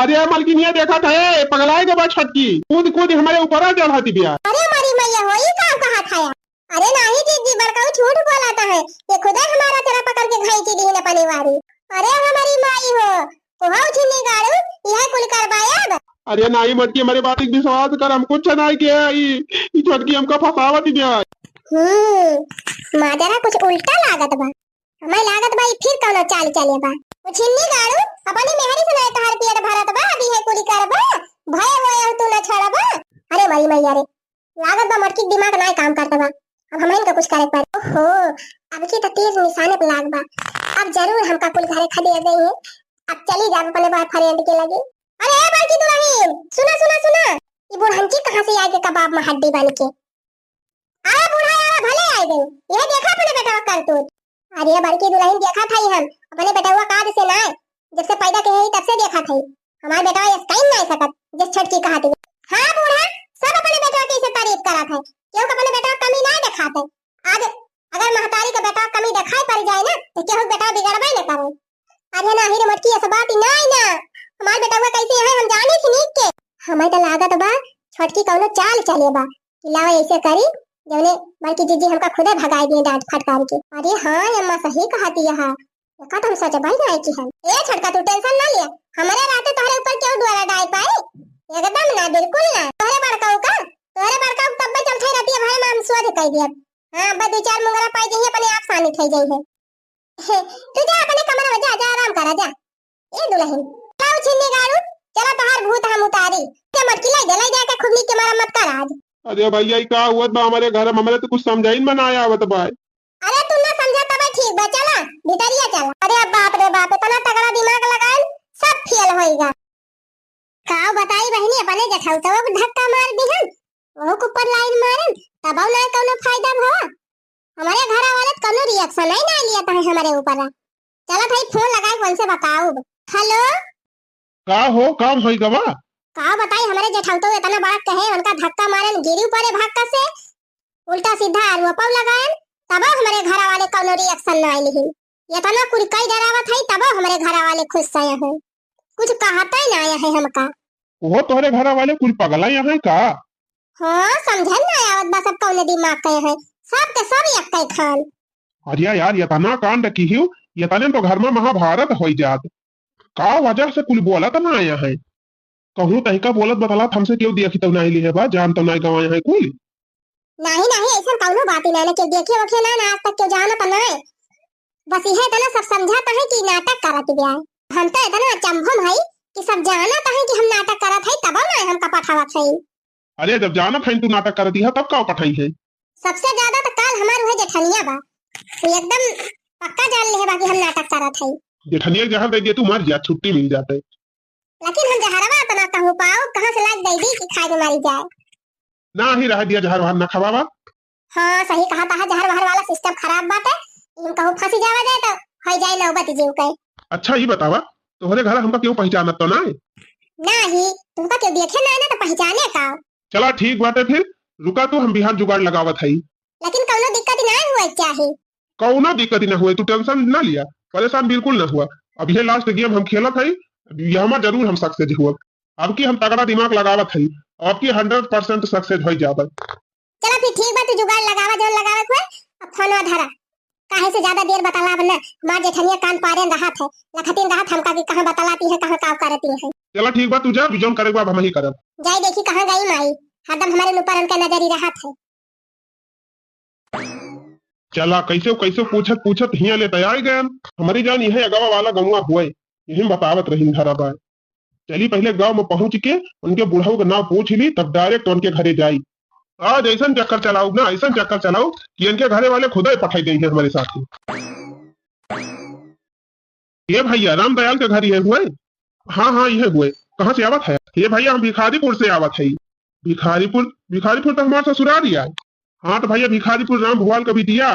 अरे मलकिनिया देखत है, पगलाए के बा छोटकी, कूद कूद हमरे ऊपर आ चढ़ाती बिया। अरे मारी मैया हो, ई का कहत है? अरे नाही जीजी, बड़काऊ झूठ बोलत है, ये खुदे हमारा चेहरा पकड़ के घाई की दीन अपनी वारी। अरे हमारी माई हो, ओहो छिन्नी गाड़ू, यह कुल करवायब। अरे नाही मटकी, हमारे बात के विश्वास कर, हम कुछ नाही किया, ई, ई छोटकी हमका फंसावत बिया। हम्म, माजरा कुछ उल्टा लागत बा। हमें लागत बा, ई फिर कौनो चाल चले बा। ओ छिन्नी गाड़ू, अपनी मेहरी से ना तोहार पेट भरत बा, अभी है कुली करबा, भय होए तू ना छोड़बा। अरे मरी मैया रे, लागत बा मटकी के दिमाग ना काम करत बा। अब हमहन का कुछ करे के पड़ी। ओहो, अब की तो तीर निशाने पे लाग बा। अब जरूर हमका कुल घरे खदेड़ देई है। अब चली जाब अपने बॉयफ्रेंड के लगे। अरे ए बड़की दुल्हन, सुना, सुना, सुना, ई बुढ़ंची कहाँ से आके कबाब में हड्डी बन के? अरे बूढ़ा यार, भले आए गए, यह देखा अपने बेटवा करतूत। अरे बड़की दुल्हन, देखा था ही हम, अपने बेटवा का से ना, जब से पैदा के है तब से देखा था ही। हमार बेटवा ये कहीं ना सकत, जिस छोटकी कहा थी। हाँ बूढ़ा, सब अपने बेटवा के इसे तारीफ करा था, क्यों अपने बेटवा कमी ना देखा था। आज अगर महतारी के बेटवा कमी दिखाई पड़ जाए ना, तो केहू बेटवा बिगड़बे न करे। अरे नाही रे मोटकी, ऐसा बात ही नाही ना। हमार बेटवा कैसे है हम जाने थी नीक के। हमें तो लागत बा छोटकी कौनो चाल चले बा कि लावा ऐसे करी, जौने बड़की जीजी हमका खुदे भगाई दिए डांट फटकार के। अरे हाँ अम्मा, सही कहती है, एका तो हम सोचबे नाही कि हम। ए छोटका, तू टेंशन ना लिया, हमारे रहते तोहरे ऊपर क्यों डोरा डाल पाए? एकदम ना, बिल्कुल ना। तोहरे बड़काऊ का, तोहरे बड़काऊ तब चलते रहती है भाई, हम शोध कर दिया। हाँ, अब दो चार मुंगरा पाई जाइए, अपने आप शांत हो जाइए। तू जा अपने कमरा में, जा, जा आराम करा, जा। ए दुल्हन, लाओ छिन्नी गाड़ू, चला तोहार भूत हम उतारी। ते मटकी लाई दे, लाई जाके खूब नीक के मरम्मत कर आज। अरे भैया, ई का हुआ बा हमारे घर में? हमारे तो कुछ समझाइन में ना आवत बा। अरे तू ना समझा तब ठीक बा, चला भीतरिया चला। अरे बाप रे बाप, इतना तगड़ा दिमाग लगाइन, सब फेल होइगा। का बताई बहिनी, अपने जेठौतवा को धक्का मार दिहन, वहू के ऊपर लाइन मारन, तबौ ना कौनो फायदा भवा। हमारे घरा वाले त कौनो रिएक्शन ही ना लिया था हमारे ऊपर। चला भाई फोन लगाए, कौन से बताओ। हेलो। का हो, काम होई गवा? का बताई, हमारे जेठौतो इतना बड़ा कहे, उनका धक्का मारन, गिरी पड़े भक्का से, उल्टा सीधा आरोपौ लगायन, तबो हमरे घरा वाले कौनो रिएक्शन ना आइल ही। इतना कुल कई डरावत है, तबो हमरे घरा वाले खुश सया है, कुछ कहते ना आया है हमका। ओहो, तोहरे घरा वाले कुल पगला यहाँ है का? हाँ, समझन ना आवत बा, सब कौने दिमाग के है, सब के सब एक के खान। अरे यार, इतना कांड की हियो, इतने तो घर में महाभारत होई जात। का वजह से कुल बोलत ना आया है? कहूँ तहिका बोलत बतलात हमसे केहू देखी तौ नाहीं लिहे बा, जान तौ नाहीं गवाए हैं कुल। नाहीं, नाहीं, अइसन कौनो बात ही नाहीं, ना केहू देखे ओखे ना, ना आज तक केहू जानत नाहीं। बस इहे इतना सब समझात है कि नाटक करत बिया है। हम तो इतना अचंभो में है कि सब जानत है कि हम नाटक करत है, तबो ना हमका पठावत है। अरे, जब जानत है तू नाटक करत है, तब का पठाई है? सबसे ज्यादा तो काल हमार उहे जेठनिया बा, वो एकदम पक्का जान लिहे बा कि हम नाटक करत है। जेठनिया के जहर दे दिया, तू मर जा, छुट्टी मिल जाते। लेकिन हम जहरवा इतना कहूँ पाओ, कहाँ से लाग दे दी कि खाए के मारी जाए। ना ही रह दिया, जहर वहर ना खवावा। हाँ, सही कहा था, जहर वहर वाला सिस्टम खराब बाटे। हम कहूँ फंसी जावा जाए तो हो जाए नौबत जीव के। अच्छा, ये बतावा, तोहरे घर हमका केहू पहचानत तो ना? नहीं, तुमका केहू देखे ना, ना तो पहचाने का? चला ठीक बाटे फिर, रुका तू, हम बिहान जुगाड़ लगावत हई। लेकिन कौनो दिक्कत ना हुए चाही। कौनो दिक्कत ना हुए, तू टेंशन ना लिया, परेशान बिल्कुल ना हुआ। अब ये लास्ट गेम हम खेलत हई, ये हमार जरूर हम सक्सेस हुआ। अब की हम तगड़ा दिमाग लगावत हई, अब की हंड्रेड परसेंट सक्सेस हो जाबे। चला फिर ठीक बा, तू जुगाड़ लगावा जौन लगावे के होए, अब फोनवा धरा। काहे से ज्यादा देर बतलाब न, हमार जेठनिया कान पारे रहत है, लखतिन रहत हमका कि कहाँ बतलाती है, कहाँ का करती है। चला ठीक बा, तू जा, अभी जौन करे के बा, अब हम ही करब। जाई देखी कहाँ गई माई, हरदम हमारे ऊपर उनका नजरी रहत है। चला, कैसे कैसे पूछत पूछत हियां ले त आइ गए। हमारी जान यह अगवा वाला गौवा हुए, यही बतावत रही धरा बाय। चली पहले गांव में पहुंच के उनके बुढ़ऊ के नाम पूछ ली, तब डायरेक्ट उनके घरे जाई। आज ऐसन चक्कर चलाऊ ना, ऐसन चक्कर चलाऊ कि इनके घरे वाले खुदा ही पठाई देंगे हमारे साथ ही। ये भैया, राम दयाल के घर ये हुए? हाँ, हाँ, इहे हुए। कहाँ से आवत है? ये भैया, हम भिखारीपुर से आवत है। भिखारीपुर? भिखारीपुर तो हमार ससुराल ही आए। हाँ, तो भैया, भिखारीपुर राम भुआल का बिटिया।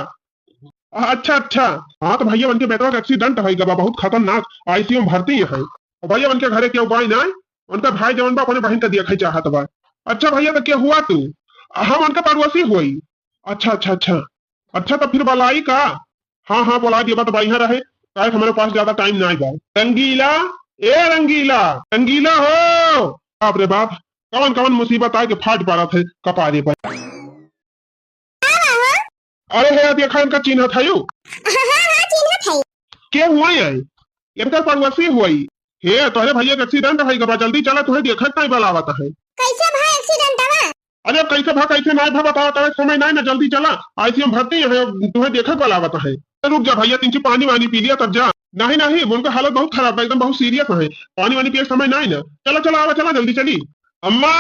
अच्छा, अच्छा। हाँ, तो भैया, उनके बेटवा के accident होइ गवा, बहुत खतरनाक, ICU में भर्ती है। और भैया, उनके घरे केहू बाई नाई, उनका भाई जवन बा, अपने बहिन का देखै चाहत बा। अच्छा भैया, तो के हुआ तू? हम उनका पड़ोसी हुई। अच्छा, अच्छा, अच्छा। अच्छा, तो फिर बलाई का? हाँ, हाँ, बोला दिया, तो बढ़िया रहे, काहे कि हमारे पास ज्यादा time नाई बा। रंगीला, ए रंगीला, रंगीला हो। बाप रे बाप, कवन कवन मुसीबत आए के फाट पड़त है कपारे पर। अरे हे, देखा इनका चिन्हत है यू? हाँ, हाँ, हाँ, चिन्हत है। के हुआ है? इनका पड़ोसी हुआ है। हे, तोहरे भैया के accident है गवा, जल्दी चला, तुहे देखत नहीं बलावत है। कैसे भाई accident हुआ? अरे कैसे भा, कैसे नाई भा, बताओ, तोहरे समय नाई ना, जल्दी चला, ICU में भर्ती है, तुहे देखत बलावत है। तो रुक जा भैया, तिनची पानी वानी पी लिया तब जा। नहीं, नहीं, उनका हालत बहुत खराब है, एकदम बहुत serious है, पानी वानी पिए के समय नाई ना। चला, चला, आवा, चला, जल्दी चली। अम्मा,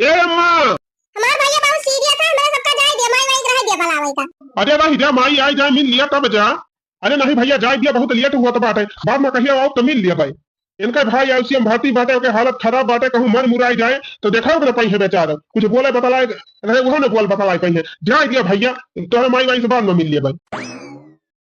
ए अम्मा। हमार भैया बहुत serious है, हमरा सबका जाए दिया, माई वाई के रह दिया बलावे का। अरे रह जा, माई आई जाए, मिल लिया तब जा। अरे नहीं भैया, जाए दिया, बहुत late हुआ तो बात है, बाद में कहिया आओ तो मिल लिया भाई। इनका भाई ICU में भर्ती बाटे, ओके हालत खराब बाटे, कहूँ मर मुराई जाए तो देखा ओकरे पाई है बेचारा, कुछ बोले बतलाए रहे, वो ने बोल बतलाए पाई है। जाए दिया भैया, तोहरे माई वाई से बाद में मिल लिया भाई।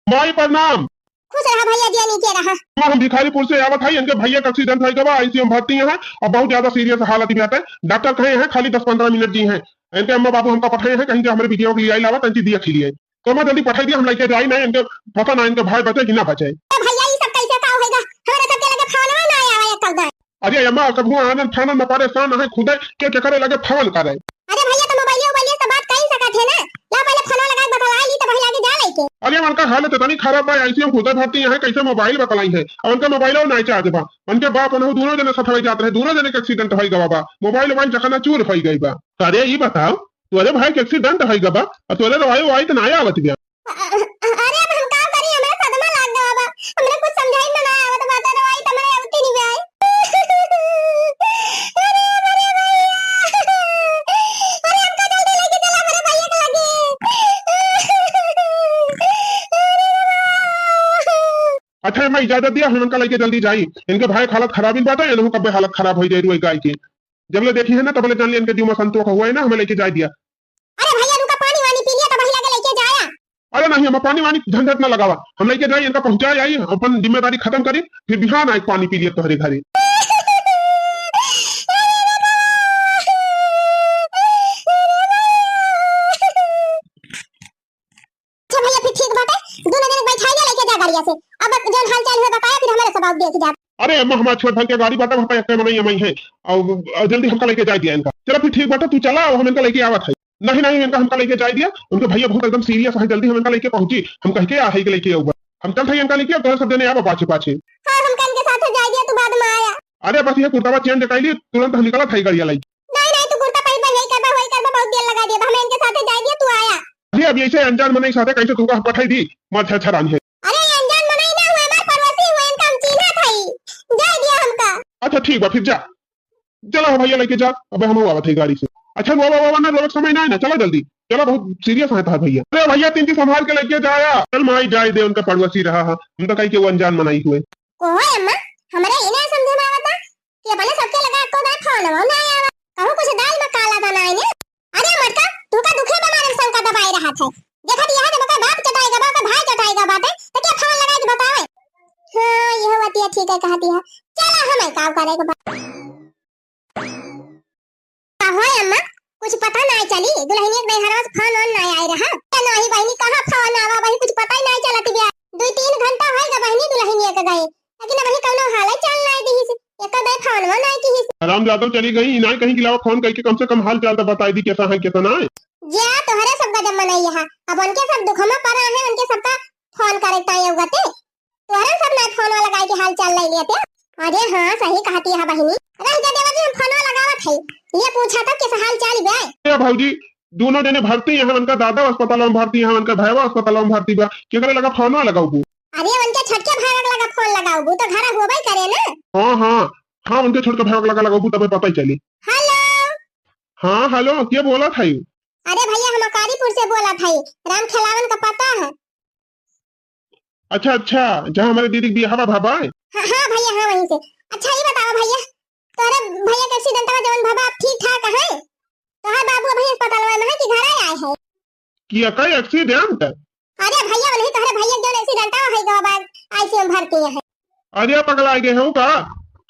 माई प्रणाम। खुश रहा भैया, दिया नीचे रहा। हम भिखारीपुर से आवत है, इनके भैया का accident होइ गवा, ICU में भर्ती है और बहुत ज्यादा serious हालत में है। डॉक्टर कहे हैं खाली दस पन्द्रह मिनट जी हैं, इनके अम्मा बाबू हमका पठाए हैं, कहीं से हमारे बिटिया के लिए आई लावा, तंची दिया खिलिए। तो मैं जल्दी पठाई दिया, हम लेके जाई ना, इनके पता ना इनके भाई बचे कि ना बचे। ए भैया, ई सब कैसे का होएगा? हमरा सबके लगे फोनवा ना आवे एक तक। अरे अम्मा, कबहू आनन फानन में परेशान है खुदे, के केकरे लगे फोन करे? अरे भैया, तो मोबाइल, मोबाइल से बात कर ही सकत है ना। ला पहले फोनवा लगा के बतला ली, तो वही लागे जा लेके। अरे उनका हालत इतनी खराब बा, ICU में खुदे भर्ती है, कैसे मोबाइल बतलाई है? और उनका मोबाइल और नहीं चार्ज बा। उनके बाप उन्हें दोनों जने सथवे जात रहे, दोनों जने के accident होइ गवा बा, मोबाइल वोबाइल चकनाचूर होइ गई बा। अरे ई बताओ, तोरे भाई के accident होइ गवा, और तोरे रोवाई वोवाई तो ना आवत बिया। अ-, अ-, अरे अब हम का करी, हमरा सदमा लाग गवा बा, हमरा कुछ समझाई में ना आवत बा, तो रोवाई तो हमरा आवती नहीं बा। अरे, अरे भैया, अरे हमका जल्दी लेके चला, हमारे भैया के लगे। अरे बाबा। अच्छा, मैं इजाजत दिया, हम इनका लेके जल्दी जाई। इनके भाई के हालत खराब ही बाटे, इनहू कब्बे हालत खराब हो जाए रुए गाय के। जब ले देखी है ना, तब ले जान लिया इनके जीव में संतोष हुआ है ना, हमें लेके जाए दिया। अरे भैया, रुका, पानी वानी पी लिया, तब वही लगे लेके जाया। अरे नहीं, हम पानी वानी झंझट ना लगावा, हम लेके जाई, इनका पहुंचाए आई, अपन जिम्मेदारी खत्म करी, फिर बिहान आए पानी पी लिया तोहरे घरे। अच्छा भैया, फिर ठीक बाटे, दोनों जने बैठाई ले लेके जा गाड़िया से। अब जौन हाल चाल हुआ बताया, फिर हमारे सब देख जा। अरे अम्मा, हमारे छोट भाई के गाड़ी बाटे, वहाँ पे एक मनई अमई है, और, और जल्दी हमका लेके जाए दिया इनका। चला फिर ठीक बाटे, तू चला, और हम इनका लेके आवत है। नहीं, नहीं, इनका हमका लेके जाए दिया, उनके भैया बहुत एकदम serious है, जल्दी हम इनका लेके पहुंची, हम कह के आ है कि लेके आऊबा। हम चलत है इनका लेके, अब तोहरे सब जने आवा पाछे पाछे। हाँ, हमका इनके साथ जाए दिया, तू बाद में आया। अरे बस ये कुर्तावा change कर ली, तुरंत हम निकलत है गाड़िया लेके। नहीं, नहीं, तू कुर्ता पहन, पहन, यही करबा, वही करबा, बहुत देर लगा दिया, हमें इनके साथ जाए दिया, तू आया। अरे अब ऐसे अनजान मनई साथे कैसे तुमका हम पठाई दी? मत छरछरान है। अरे अनजान मनई ना हुआ, हमार पड़ोसी हुआ, इनका हम चीन्हत हई। जाए दिया हमका। अच्छा ठीक बा, फिर जा। चला हो भैया लेके जा, अबे हम आवत है गाड़ी से। अच्छा रोवा, रोवा ना, रोवे के समय ना है ना, चला जल्दी। चला बहुत serious है था भैया। अरे भैया तिनची संभाल के लेके जाया। चल माई जाए दे, उनका पड़ोसी रहा है। हम तो कही के वो अनजान मनई हुए। ओहो अम्मा, हमरे ई ना समझे में आवता कि अपने सबके लगा को दाल फोन वो ना आवा। कहूँ कुछ दाल में काला बा ना है ने। अरे मटका, तू का दुखे बना रे शंका दबाए रहा था। देखत यहाँ जब ओकर बाप चटाएगा बा, ओकर भाई चटाएगा बाटे, तो क्या फोन लगाए के बतावे? हाँ, यह बतिया ठीक है कहती है। चला हमें का करे के बा। का हो अम्मा, कुछ पता ना चली, दुल्हनिया के नैहरवा से फोन वोन ना आए रहा? ए नाही बहिनी, कहाँ फोन आवा, वही कुछ पता ही ना चलत बिया। दो तीन घंटा होएगा बहिनी दुल्हनिया के गए, लेकिन अबही कौनो हाल चाल ना दिहिस, एक दे फोन वो ना किहिस। राम यादव चली गई, इनाय कहीं के अलावा फोन करके कम से कम हाल चाल तो बताई दी, कैसा है, कैसा ना है। जा, तोहरे सब गजब मनई है, अब उनके सब दुख में पड़ा है, उनके सबका फोन करे ताई अवगते। तोहरे सब ना फोन वाला गाय के हाल चाल ले लेते। अरे हाँ, सही कहती है बहिनी। रह जा देवर जी, हम फोन वाला लगावत है, ये पूछा तो कैसा हाल चाल बे। ए भौजी, दोनों जने भर्ती हैं, उनका दादा अस्पताल में भर्ती है, उनका भैया अस्पताल में भर्ती बा, केकरे लगा फोन लगाऊ? अरे उनके छोटके भाई लगा फोन लगाऊ, वो तो घर होबे करे ना। हाँ, हाँ, हाँ, उनके छोटके भाई लगा लगाऊ, तबे पता ही चली। हेलो। हाँ, हेलो, के बोलत है? अरे भैया, हम अकारीपुर से बोलत है, राम खेलावन का पता है? अच्छा, अच्छा, जहाँ हमारे दीदी के बियाह बा, बा, बा? हाँ, हाँ भैया, हाँ, वहीं से। अच्छा, ई बतावा भइया, तोहरे भइया के accident वा जवन भवा, अब ठीक ठाक है? तोहर बाबू अभी अस्पताल में है कि घरे आए हैं? कि एकर accident? अरे भइया, नहीं, तोहरे भइया के जवन accident वा है, गवा बाद ICU में भर्ती है। अरे पगला गए हो का?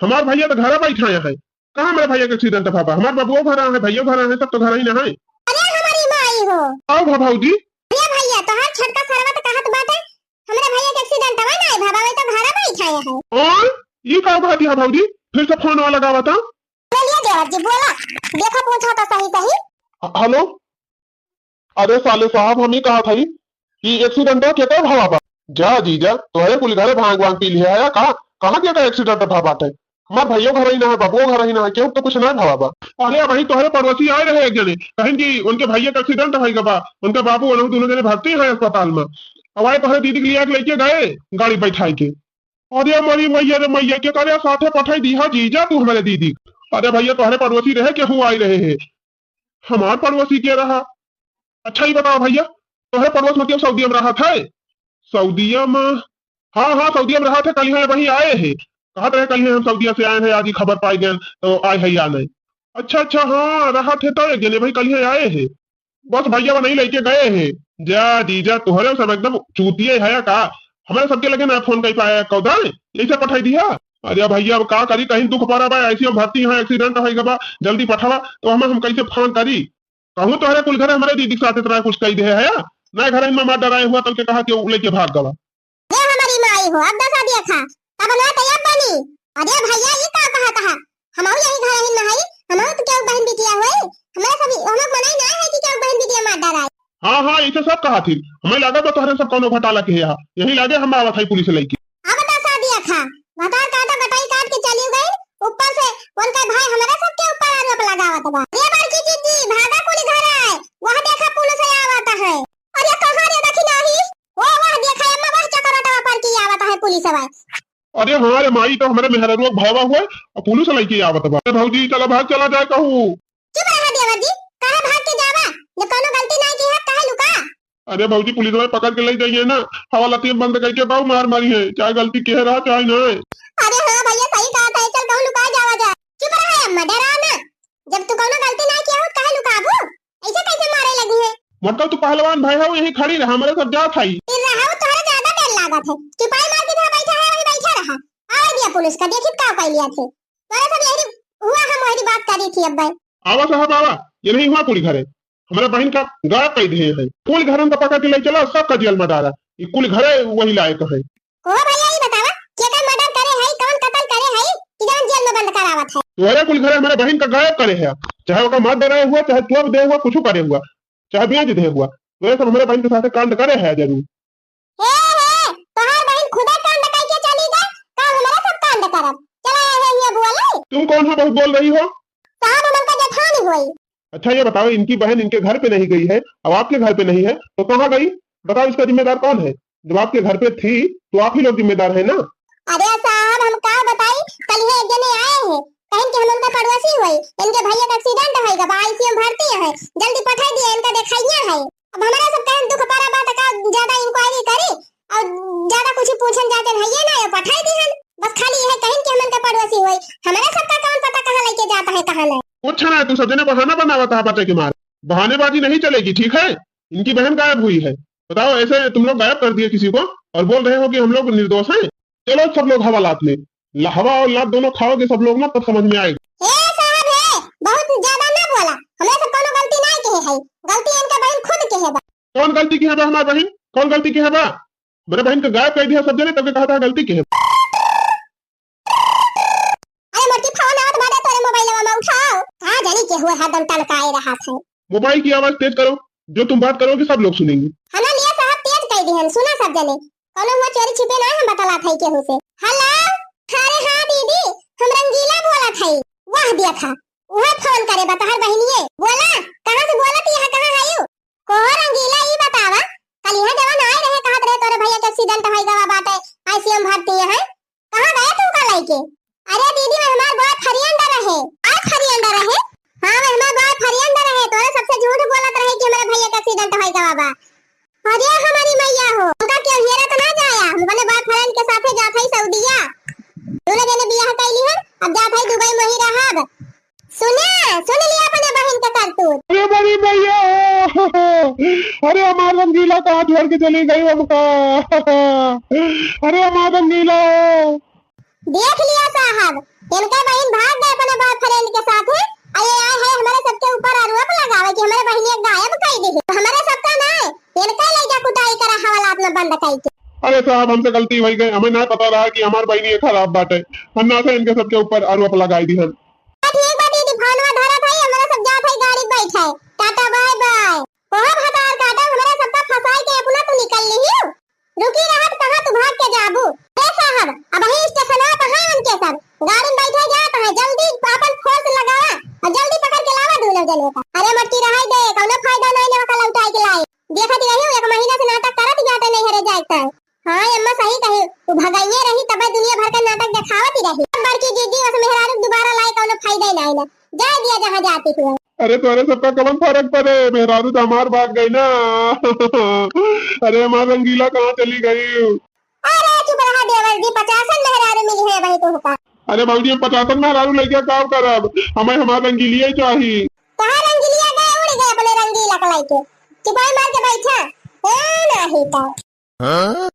हमार भइया तो घरे बैठा है। कहाँ हमारे भइया के accident भवा? हमार बाबुओ घरे है, भइयो घरे है, सब तो घरे ही ना है। अरे हमारी माई हो। आओ भा भौजी। अरे भइया, तोहार छोटका सरवा तो कहत बाटे, हमरे भइया के accident वा ना है भवा, वही तो घरे बैठा है। और ई का बात है भौजी? फिर से फोन वाला लगावा था। बोलिए देवर जी, बोला। देखो, पूछा तो सही सही। ह-, हेलो। अरे साले साहब, हम ई कहत हई कि accident केकर भवा बा? जा जीजा, तोहरे कुल घरे भांग वांग पी लिया है का? कहाँ केकर accident भवा बाटे? हमार भइयो घर ही ना है, बाबुओ घर ही ना है, केहू तो कुछ ना भवा बा। अरे भाई, तोहरे पड़ोसी आए रहे एक जने, कहिन कि उनके भइया के accident भई गवा, उनके बाबू उन्हों दोनों जने भर्ती हैं अस्पताल में। अब आए तोहरे दीदी के लिया के लेके गए गाड़ी बैठाई के। अरे मरी मैया रे मैया, के करे साथे पठाई दिहा जीजा तू हमारे दीदी। अरे भइया, तोहरे पड़ोसी रहे, केहू आई रहे है। हमार पड़ोसी के रहा? अच्छा, ई बतावा भइया, तोहरे पड़ोस में केहू सऊदिया में रहत है? सऊदिया में? हाँ, हाँ, सऊदिया में रहत है, कलिहा वही आए है। कहत रहे, "कलिहा हम सऊदिया से आए हैं, आज ही खबर पाई गए, तो आए है या नहीं।" अच्छा, अच्छा, हाँ, रहत है तो एक जने भाई कलिहा आए है। बस भइया, वो नहीं लेके गए हैं। जा जीजा, तोहरे सब एकदम चूतिए है का? हमारे सबके लगे ना फोन कर पाया, कौदा है? यही से पठाई दिया। अरे भइया, अब का करी, कहीं दुख पड़ा बा, ICU में भर्ती है, accident है गवा, जल्दी पठावा, तो हम, हम कैसे फोन करी? कहूँ तोहरे कुल घरे हमारे दीदी के साथ इतना कुछ कही दे है, ना घर में मार डराए हुआ, तल के कहा कि वो लेके भाग गवा। ये हमारी माई हो, अब दसा देखा, तब ना तैयार बनी। अरे भइया, ये का कहा कहा? हमहू यही घर ही में हई, हमहू तो केहू बहन बिटिया होई, हमारे सब, हम लोग मनाई ना है कि केहू बहन बिटिया मार डराए। हाँ, हाँ, इसे सब कहा थी, हमें लागत बा तोहरे सब कौनो घोटाला के है, यही लागे हम आवत है पुलिस लेके। अब दसा देखा, भतार काटा कटाई काट के चली गई, ऊपर से उनका भाई हमारे सबके ऊपर आरोप लगावत बा। ये बड़की जीजी, भागा कुली घर आए, वह देखा पुलिस आवत है। अरे कहाँ रे, देखी नाही, ओ वह देखा अम्मा, वह चकरोटवा पर की आवत है पुलिस वाले। अरे हाँ रे माई, तो हमारे मेहररुआ के भयवा हुए और पुलिस लेके आवत बा। अरे भौजी, चला भाग, चला जाए कहूँ। चुप रहा देवर जी, काहे भाग के जावा? जब कौनो गलती नहीं की है, काहे लुका? अरे भौजी, पुलिस वाले पकड़ के ले जाइए ना, हवा लतियन बंद करके बाऊ मार मारी है, चाहे गलती के रहा चाहे नहीं। अरे हाँ भइया, सही कहा था, चल कहूँ लुका जावा जा। चुप रहा अम्मा, डरा ना, जब तू कौनो गलती नहीं किया हो, काहे लुकाबू? ऐसे कैसे मारे लगी है? मतलब तू पहलवान भाई हो, यही खड़ी रहा, हमारे सब जात हई। फिर रहा, वो तोहरे ज्यादा डर लागत है। चुपाई मार के जहाँ बैठा है, वही बैठा रहा। आवे दिया पुलिस का, देखित का कर लिया थे। तोरे सब यही हुआ, हम वही बात करी थी अब भाई। आवा साहब आवा, ये नहीं हुआ कुल घरे। हमारे बहन का गायब कर दिए हैं। कुल घरन का पकड़ के ले चला, सबका जेल में डाला। ये कुल घरे वही लायक है। ओ भइया, ई बतावा, केकर मर्डर करे हई, कौन कत्ल करे हई, कि जवन जेल में बंद करावत है? तोहरे कुल घरे हमारे बहिन का गायब करे है, चाहे ओका मार डराए हुआ, चाहे तोप दे हुआ, कुछ करे हुआ, चाहे बेच दे हुआ, तोहरे सब हमारे बहिन के साथे कांड करे है जरूर। हे, हे, तोहार बहिन खुदे कांड करके चली गई, का हमारे सब कांड करब? चला, ये, ये बोले। तुम कौन हो बहुत बोल रही हो? साहब, हम उनका जेठानी होई। अच्छा, ये बताओ, इनकी बहन इनके घर पे नहीं गई है, अब आपके घर पे नहीं है, तो कहाँ गई? बताओ, इसका जिम्मेदार कौन है? जब आपके घर पे थी, तो आप ही लोग जिम्मेदार हैं ना? अरे साहब, हम का बताई, कल ये एक जने आए हैं, कहें कि हम उनका पड़ोसी होई, इनके भैया का accident होई गवा, ICU में भर्ती है, जल्दी पठाई दिया, इनका देखाइया है। अब हमारा सब कहन दुख पारा बात का ज्यादा inquiry करी और ज्यादा कुछ पूछन जाते नहीं, ये ना, ये पठाई दी हम। बस खाली यह कहें कि हम उनका पड़ोसी होई, हमारा सबका कौन पता कहाँ लेके जाता है, कहाँ नहीं। कुछ ना, तू सब जने बहाना बनावत है बचे के मारे। बहानेबाजी नहीं चलेगी, ठीक है? इनकी बहन गायब हुई है, बताओ, ऐसे तुम लोग गायब कर दिए किसी को और बोल रहे हो कि हम लोग निर्दोष हैं? चलो सब लोग हवा लात में, ल-, हवा और लात दोनों खाओगे सब लोग ना, तब समझ में आएगा। ए साहब है, बहुत ज्यादा ना बोला, हमरे से कोनो गलती नहीं किहे है, गलती इनका बहन खुद किहे बा। कौन गलती किहे बा हमार बहन? कौन गलती किहे बा? मेरे बहन को गायब कर दिया सब जने, तब के कहत है गलती किहे बा। अरे मोटकी, फोन आवत बाटे तोरे मोबाइलवा में, उठाओ। का जानी केहू हरदम टलकाए रहत है। मोबाइल की आवाज तेज करो, जो तुम बात करोगे सब लोग सुनेंगे। हमार लिए साहब तेज कर दिहन, सुना सब जने। कौनो हुआ चोरी छिपे ना, हम बतलात है केहू से। हेलो, अरे हाँ दीदी, हम रंगीला बोलत है। वाह देखा, वह फोन करे बा तोहर बहिनिये। बोला, कहाँ से बोलत, यहाँ कहाँ आयु? को रंगीला, ई बतावा, कल यहाँ जवन आए रहे, कहत रहे तोरे भैया के accident होई गवा बाटे, ICU में भर्ती है, कहाँ गए तू का लेके? अरे दीदी, वह हमार boyfriend रहे। Boyfriend रहे? हाँ, वह हमार boyfriend रहे, तोरे सबसे झूठ बोलत रहे कि हमारे भैया के accident होई गवा बा। अरे हमारी मैया हो, उनका क्यों हेरत ना जाया, हम अपने boyfriend के साथे जात हई सऊदिया। दोनों जने बियाह कैली हन, अरे हमार रंगीला कहाँ छोड़ के चली गई हमका? अरे हमार रंगीला। देख लिया साहब, इनका बहिन भाग गए अपने बॉयफ्रेंड के साथ है, और ये आए हैं हमारे सबके ऊपर आरोप लगावे कि हमारे बहिनी गायब कर दी है। हमारे सबका ना है, इनका ले जा कुटाई करा हवालात में बंद करके। अरे साहब, हमसे गलती हो गई, हमें ना पता रहा कि हमार बहिनी खराब बाटे। हम ना से इनके सबके ऊपर आरोप लगाई दी हम। ठीक बा दीदी, फोनवा धरत है, हमारे सब जात है गाड़ी बैठे। Tata bye bye. ओहो भतार काटा, हमरा सबका फंसाई के अपना तू निकल लिहियो। रुकी रहत कहाँ तू भाग के जाबू? ए साहब, अबही स्टेशनवा पे हैं उनके सब। गाड़ी में बैठे जात हैं, जल्दी अपन फोर्स लगावा और जल्दी पकड़ के लावा दोनों जने का। अरे मटकी रहाई दे, कौनो फायदा नहीं लेवा का लौटाई के लाई। देखत रही एक महीना से नाटक करत जाते नहीं हरे जाए तक। हाँ अम्मा सही कही, तू भगाइए रही तबे दुनिया भर का नाटक देखावत ही रही। बड़की दीदी उस मेहरारू के दोबारा लाई कौनो फायदा ही नहीं ना। जाए दिया जहाँ जाती हुआ। अरे तोरे सबका कवन फर्क पड़े, मेहरारू तो हमार भाग गई ना। अरे हमार रंगीला कहाँ चली गई? अरे चुप रहा देवर जी, पचासन मेहरारू मिली है भाई तुमका। अरे भौजी, हम पचासन मेहरारू लइके का करब? हमें हमार रंगीलिया ही चाही। कहाँ रंगीलिया गए, उड़ गए अपने रंगीला के लइके। चुपाई मार के बैठा। ए नाही तो।